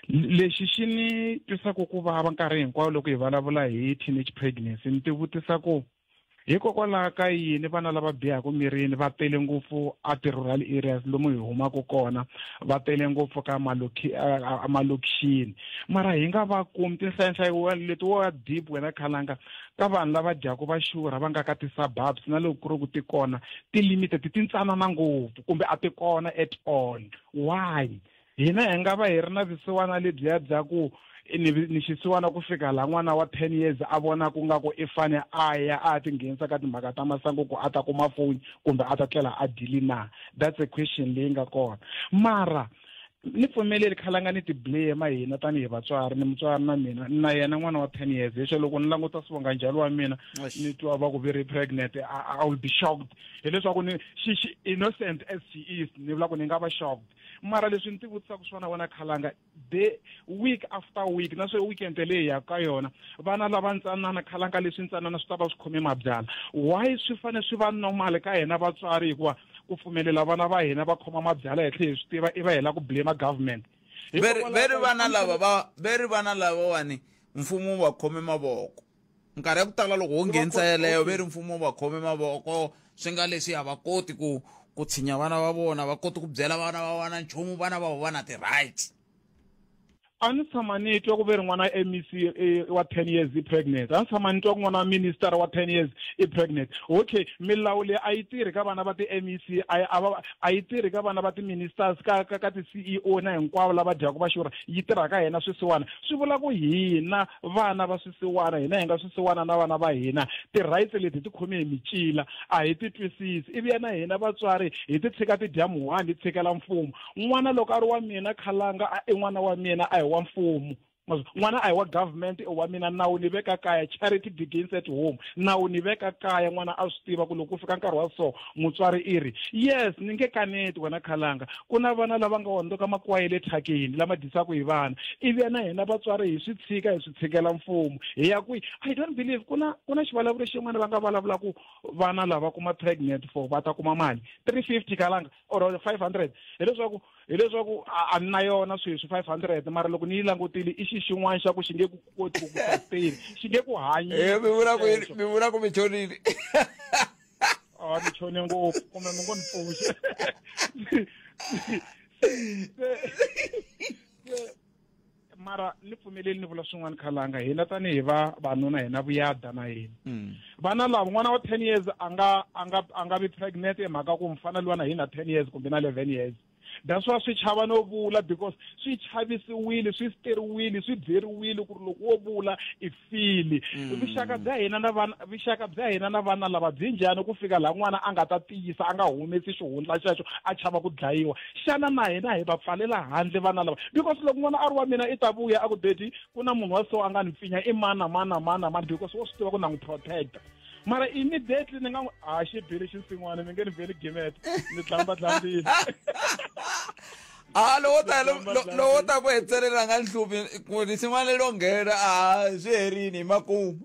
lexi xi ni twisaka ku vava nkarhi hinkwawo loko hi vulavula hi teenage pregnancy ni ti vutisa ku hikokwalaho ka yini vana lava bihaka mirini va tele ngopfu a ti-rural areas lomu hi humaka kona va tele ngopfu ka malokixini mara hi nga va kumi tinhlayanhlayo leti wo ya deep wena khalanga ka vanhu lava dyaka va xurha va nga ka ti-suburbs na loko ku ri ku ti kona ti-limited ti ntsanana ngopfu kumbe a ti kona at all why hina hi nga va hi ri na vusiwana lebyiya bya ku ni xisiwana ku fika laha n'wana wa 10 years a vona ku nga ku i fane a ya a tinghenisa ka timhaka ta masangu ku a ta kuma foni kumbe a ta tlela a dili na? That's a question leyi nga kona. Mara ni pfumeleli khalanga ni ti-blame hina tanihi vatswari, ni mutswari na mina na yena n'wana wa 10 years. Hexo loko ni languta swivonga njhalo wa mina, ni twa va ku very pregnant, I will be shocked. Hileswaku ni xi innocent as she is, ni vula ku ni nga va shocked. Mara leswi ni ti vutisaka swona wena khalanga, the week after week na swe weekend leyi ya ka yona, vana lava ntsanana khalanga leswi ntsanana swi ta va swi khome mabyala. Why swi fane swi va normal ka hina vatswari hikuva ku pfumelela vana va hina va khoma mabyala hi tlhe hi swi tiva i va hela ku blame government? Veri vana lava va veri vana lavawani mfumo wu va khome mavoko nkarhi ya ku tala. Loko wo nghenisa yeleyo, veri mfumo wu va khome mavoko, swi nga leswi a va koti ku tshinya vana va vona, va koti ku byela vana va vona nchumu, vana va vona ti-rights. A ni tshama ni twa ku ve ri n'wana MEC wa 10 years i pregnant. A ni tshama ni twa ku n'wana minister wa 10 years i pregnant. Okay, milawu leyi a yi tirhi ka vana va ti-MEC, a yi tirhi ka vana va ti-ministers, ka ti-CEO na hinkwavo lava dyaka va xurha. Yi tirha ka hina swisiwana. Swi vula ku hina vana va swisiwana, hina hi nga swisiwana na vana va hina, ti-rights leti ti khome hi micila, a hi ti twisisi. Ivi ya na hina vatswari hi ti tshika ti dya muhwani, hi tshikela mfumo. N'wana loko a ri wa mina khalanga, i n'wana wa mina, a hi wa mfumo. N'wana a hi wa government, i wa mina. Nawu ni veka kaya, charity begins at home. Nawu ni veka kaya, n'wana a swi tiva ku loko ku fika nkarhi wa so mutswari i ri yes. Ni nge kaneti wena khalanga, ku na vana lava nga hundzuka makwai le thyakeni lama dyisaka hi vana, ivi na hina vatswari hi swi tshika, hi swi tshikela mfumo, hi ya kwihi? I don't believe ku na xivulavuro xin'wana va nga vulavula ku vana lava kuma pregnant for va ta kuma mali 350 kalanga or 500. Hileswaku a ni na yona sweswi 500, mara loko ni yi langutile i xi xin'wana xa ku xi nge ku koti ku sustain, xi nge ku hanyi. Mi vula ku yini? Mi vula ku mi chonile? A ni chone ngopfu, kumbe mi ngo ni pfuxa. Mara ni pfumeleli ni vula swin'wana khalanga, hina tanihi va vanuna hina vuyada na hina vana lava, n'wana wa 10 years a nga vi pregnant hi mhaka ku mfana luwana hi na 10 years kumbe na 11 years. That's why swi chava no vula, because swi chavisiwile, swi steriwile, swi byeriwile ku ri loko wo vula i fili. Vuxaka bya hina na vana lava byi njhani ku fika laha n'wana a nga ta tiyisa a nga humesi xihundla xexo, a chava ku dlayiwa? Xana na hina hi va pfalela handle vana lava? Because loko n'wana a ri wa mina, i ta vuya a ku, "Daddy, ku na munhu wa so a nga ni pfinya, i mana mana mana mana," because wa swi tiva ku na n'wi protecta. Mara immediately ni nga n'wi a xi bile xinsin'wana, mi nge ni beli gimete, ni tlamba tlambile. A lowo ta ku hetselela nga nhluphi ku risimu lero nghena, a swi herini hi makumu.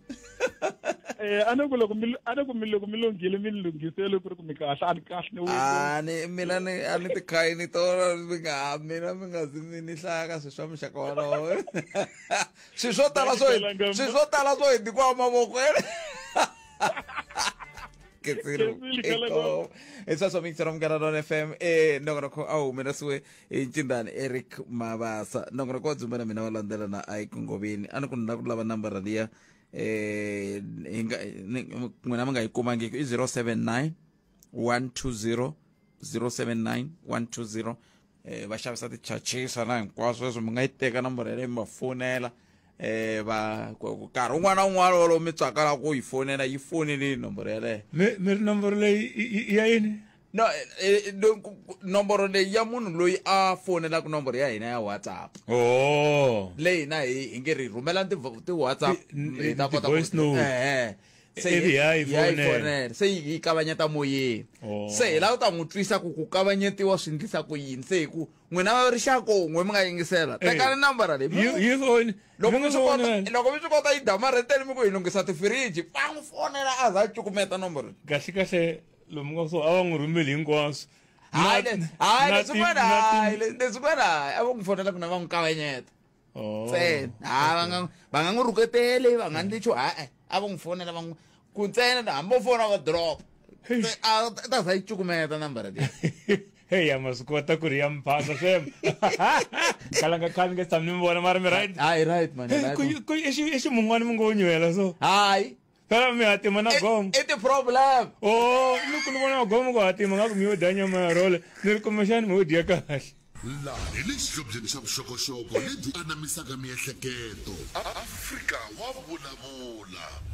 A ni ku loko mi a ni ku mi loko mi lunghile, mi ni lunghisele ku ri ku mi kahle, a ni kahle ni A ni mina ni a ni tikhayini tona, mi nga mina mi nga zi ni hlaya ka swilo swa muxaka wolowo. Swilo swo tala swo hi nyikiwa mavokweni. Ketselo hi sweswo mixero Munghana Lona FM e nongonoko a wu humelerisiwe hi ncindani Eric Mabasa. Nongonoko wa dzumba na mina wa landzela na Ike Ngoveni. A ni ku ni la ku lava nambara liya hi nga n'wina mi nga yi kumangiki, i 079 120 079 120. Va xavisa tichachisa na hinkwaswo sweswo. Mi nga yi teka nomboro yaleyo, mi va fonela va nkarhi wun'wana na wun'wana wolowo mi tsakela ku yi fonela, yi foneleni nomboro yaleyo. Mi ri nomboro leyi i ya yini? No, nomboro leyi ya munhu loyi a fonelaka nomboro ya hina ya WhatsApp. Oh. Leyi hina hi nge ri rhumela ti WhatsApp, hi ta kota voice note. Se Ivi ya yi ya yi fonela. fonela, se yi kavanyeta moyeni. Oh. Se hi lava ku ta n'wi twisa ku kavanyetiwa swi endlisa ku yini. Se hi ku n'wina va rixaka un'we mi nga yingisela, tekani nambara leyi. Yi foni. Loko Mi mi nga swi kota fonela. Loko mi swi kota yi damarheteni, mi ku hi lunghisa tifiriji, va n'wi fonela a za a cukumeta nomboro. Kahle kahle, lomu nga so a va n'wi rhumeli hinkwaswo. Hayi, hayi, leswin'wana, hayi, na leswin'wana, hayi, a va n'wi fonela ku na va n'wi kavanyeta Oh. ntsena. Ha va nga n'wi rhuketeli, va nga ndli nchumu. Ha-e, a va n'wi fonela, va n'wi ku ntsena, hambi vo fona va drop, a ta za yi cukumeta nambara leyi. Hey, ya ma swi kota ku ri ya mphasa swem kalanga khale nge tshami ni mi vona, mara mi right? Hayi, right man, Hey, right. I ximun'wana mi ngo nywela so? Hayi. Phela mi hatima na gomo. I ti-problem. Oh, loko ni vona magomo ku hatima nga ku mi yo dya nyama ya rhole, ni ri kumbexani mi yo dya kahle. Laha hi le xihlobyeni xa vuxokoxoko lebyi anamisaka miehleketo. Afrika wa vulavula.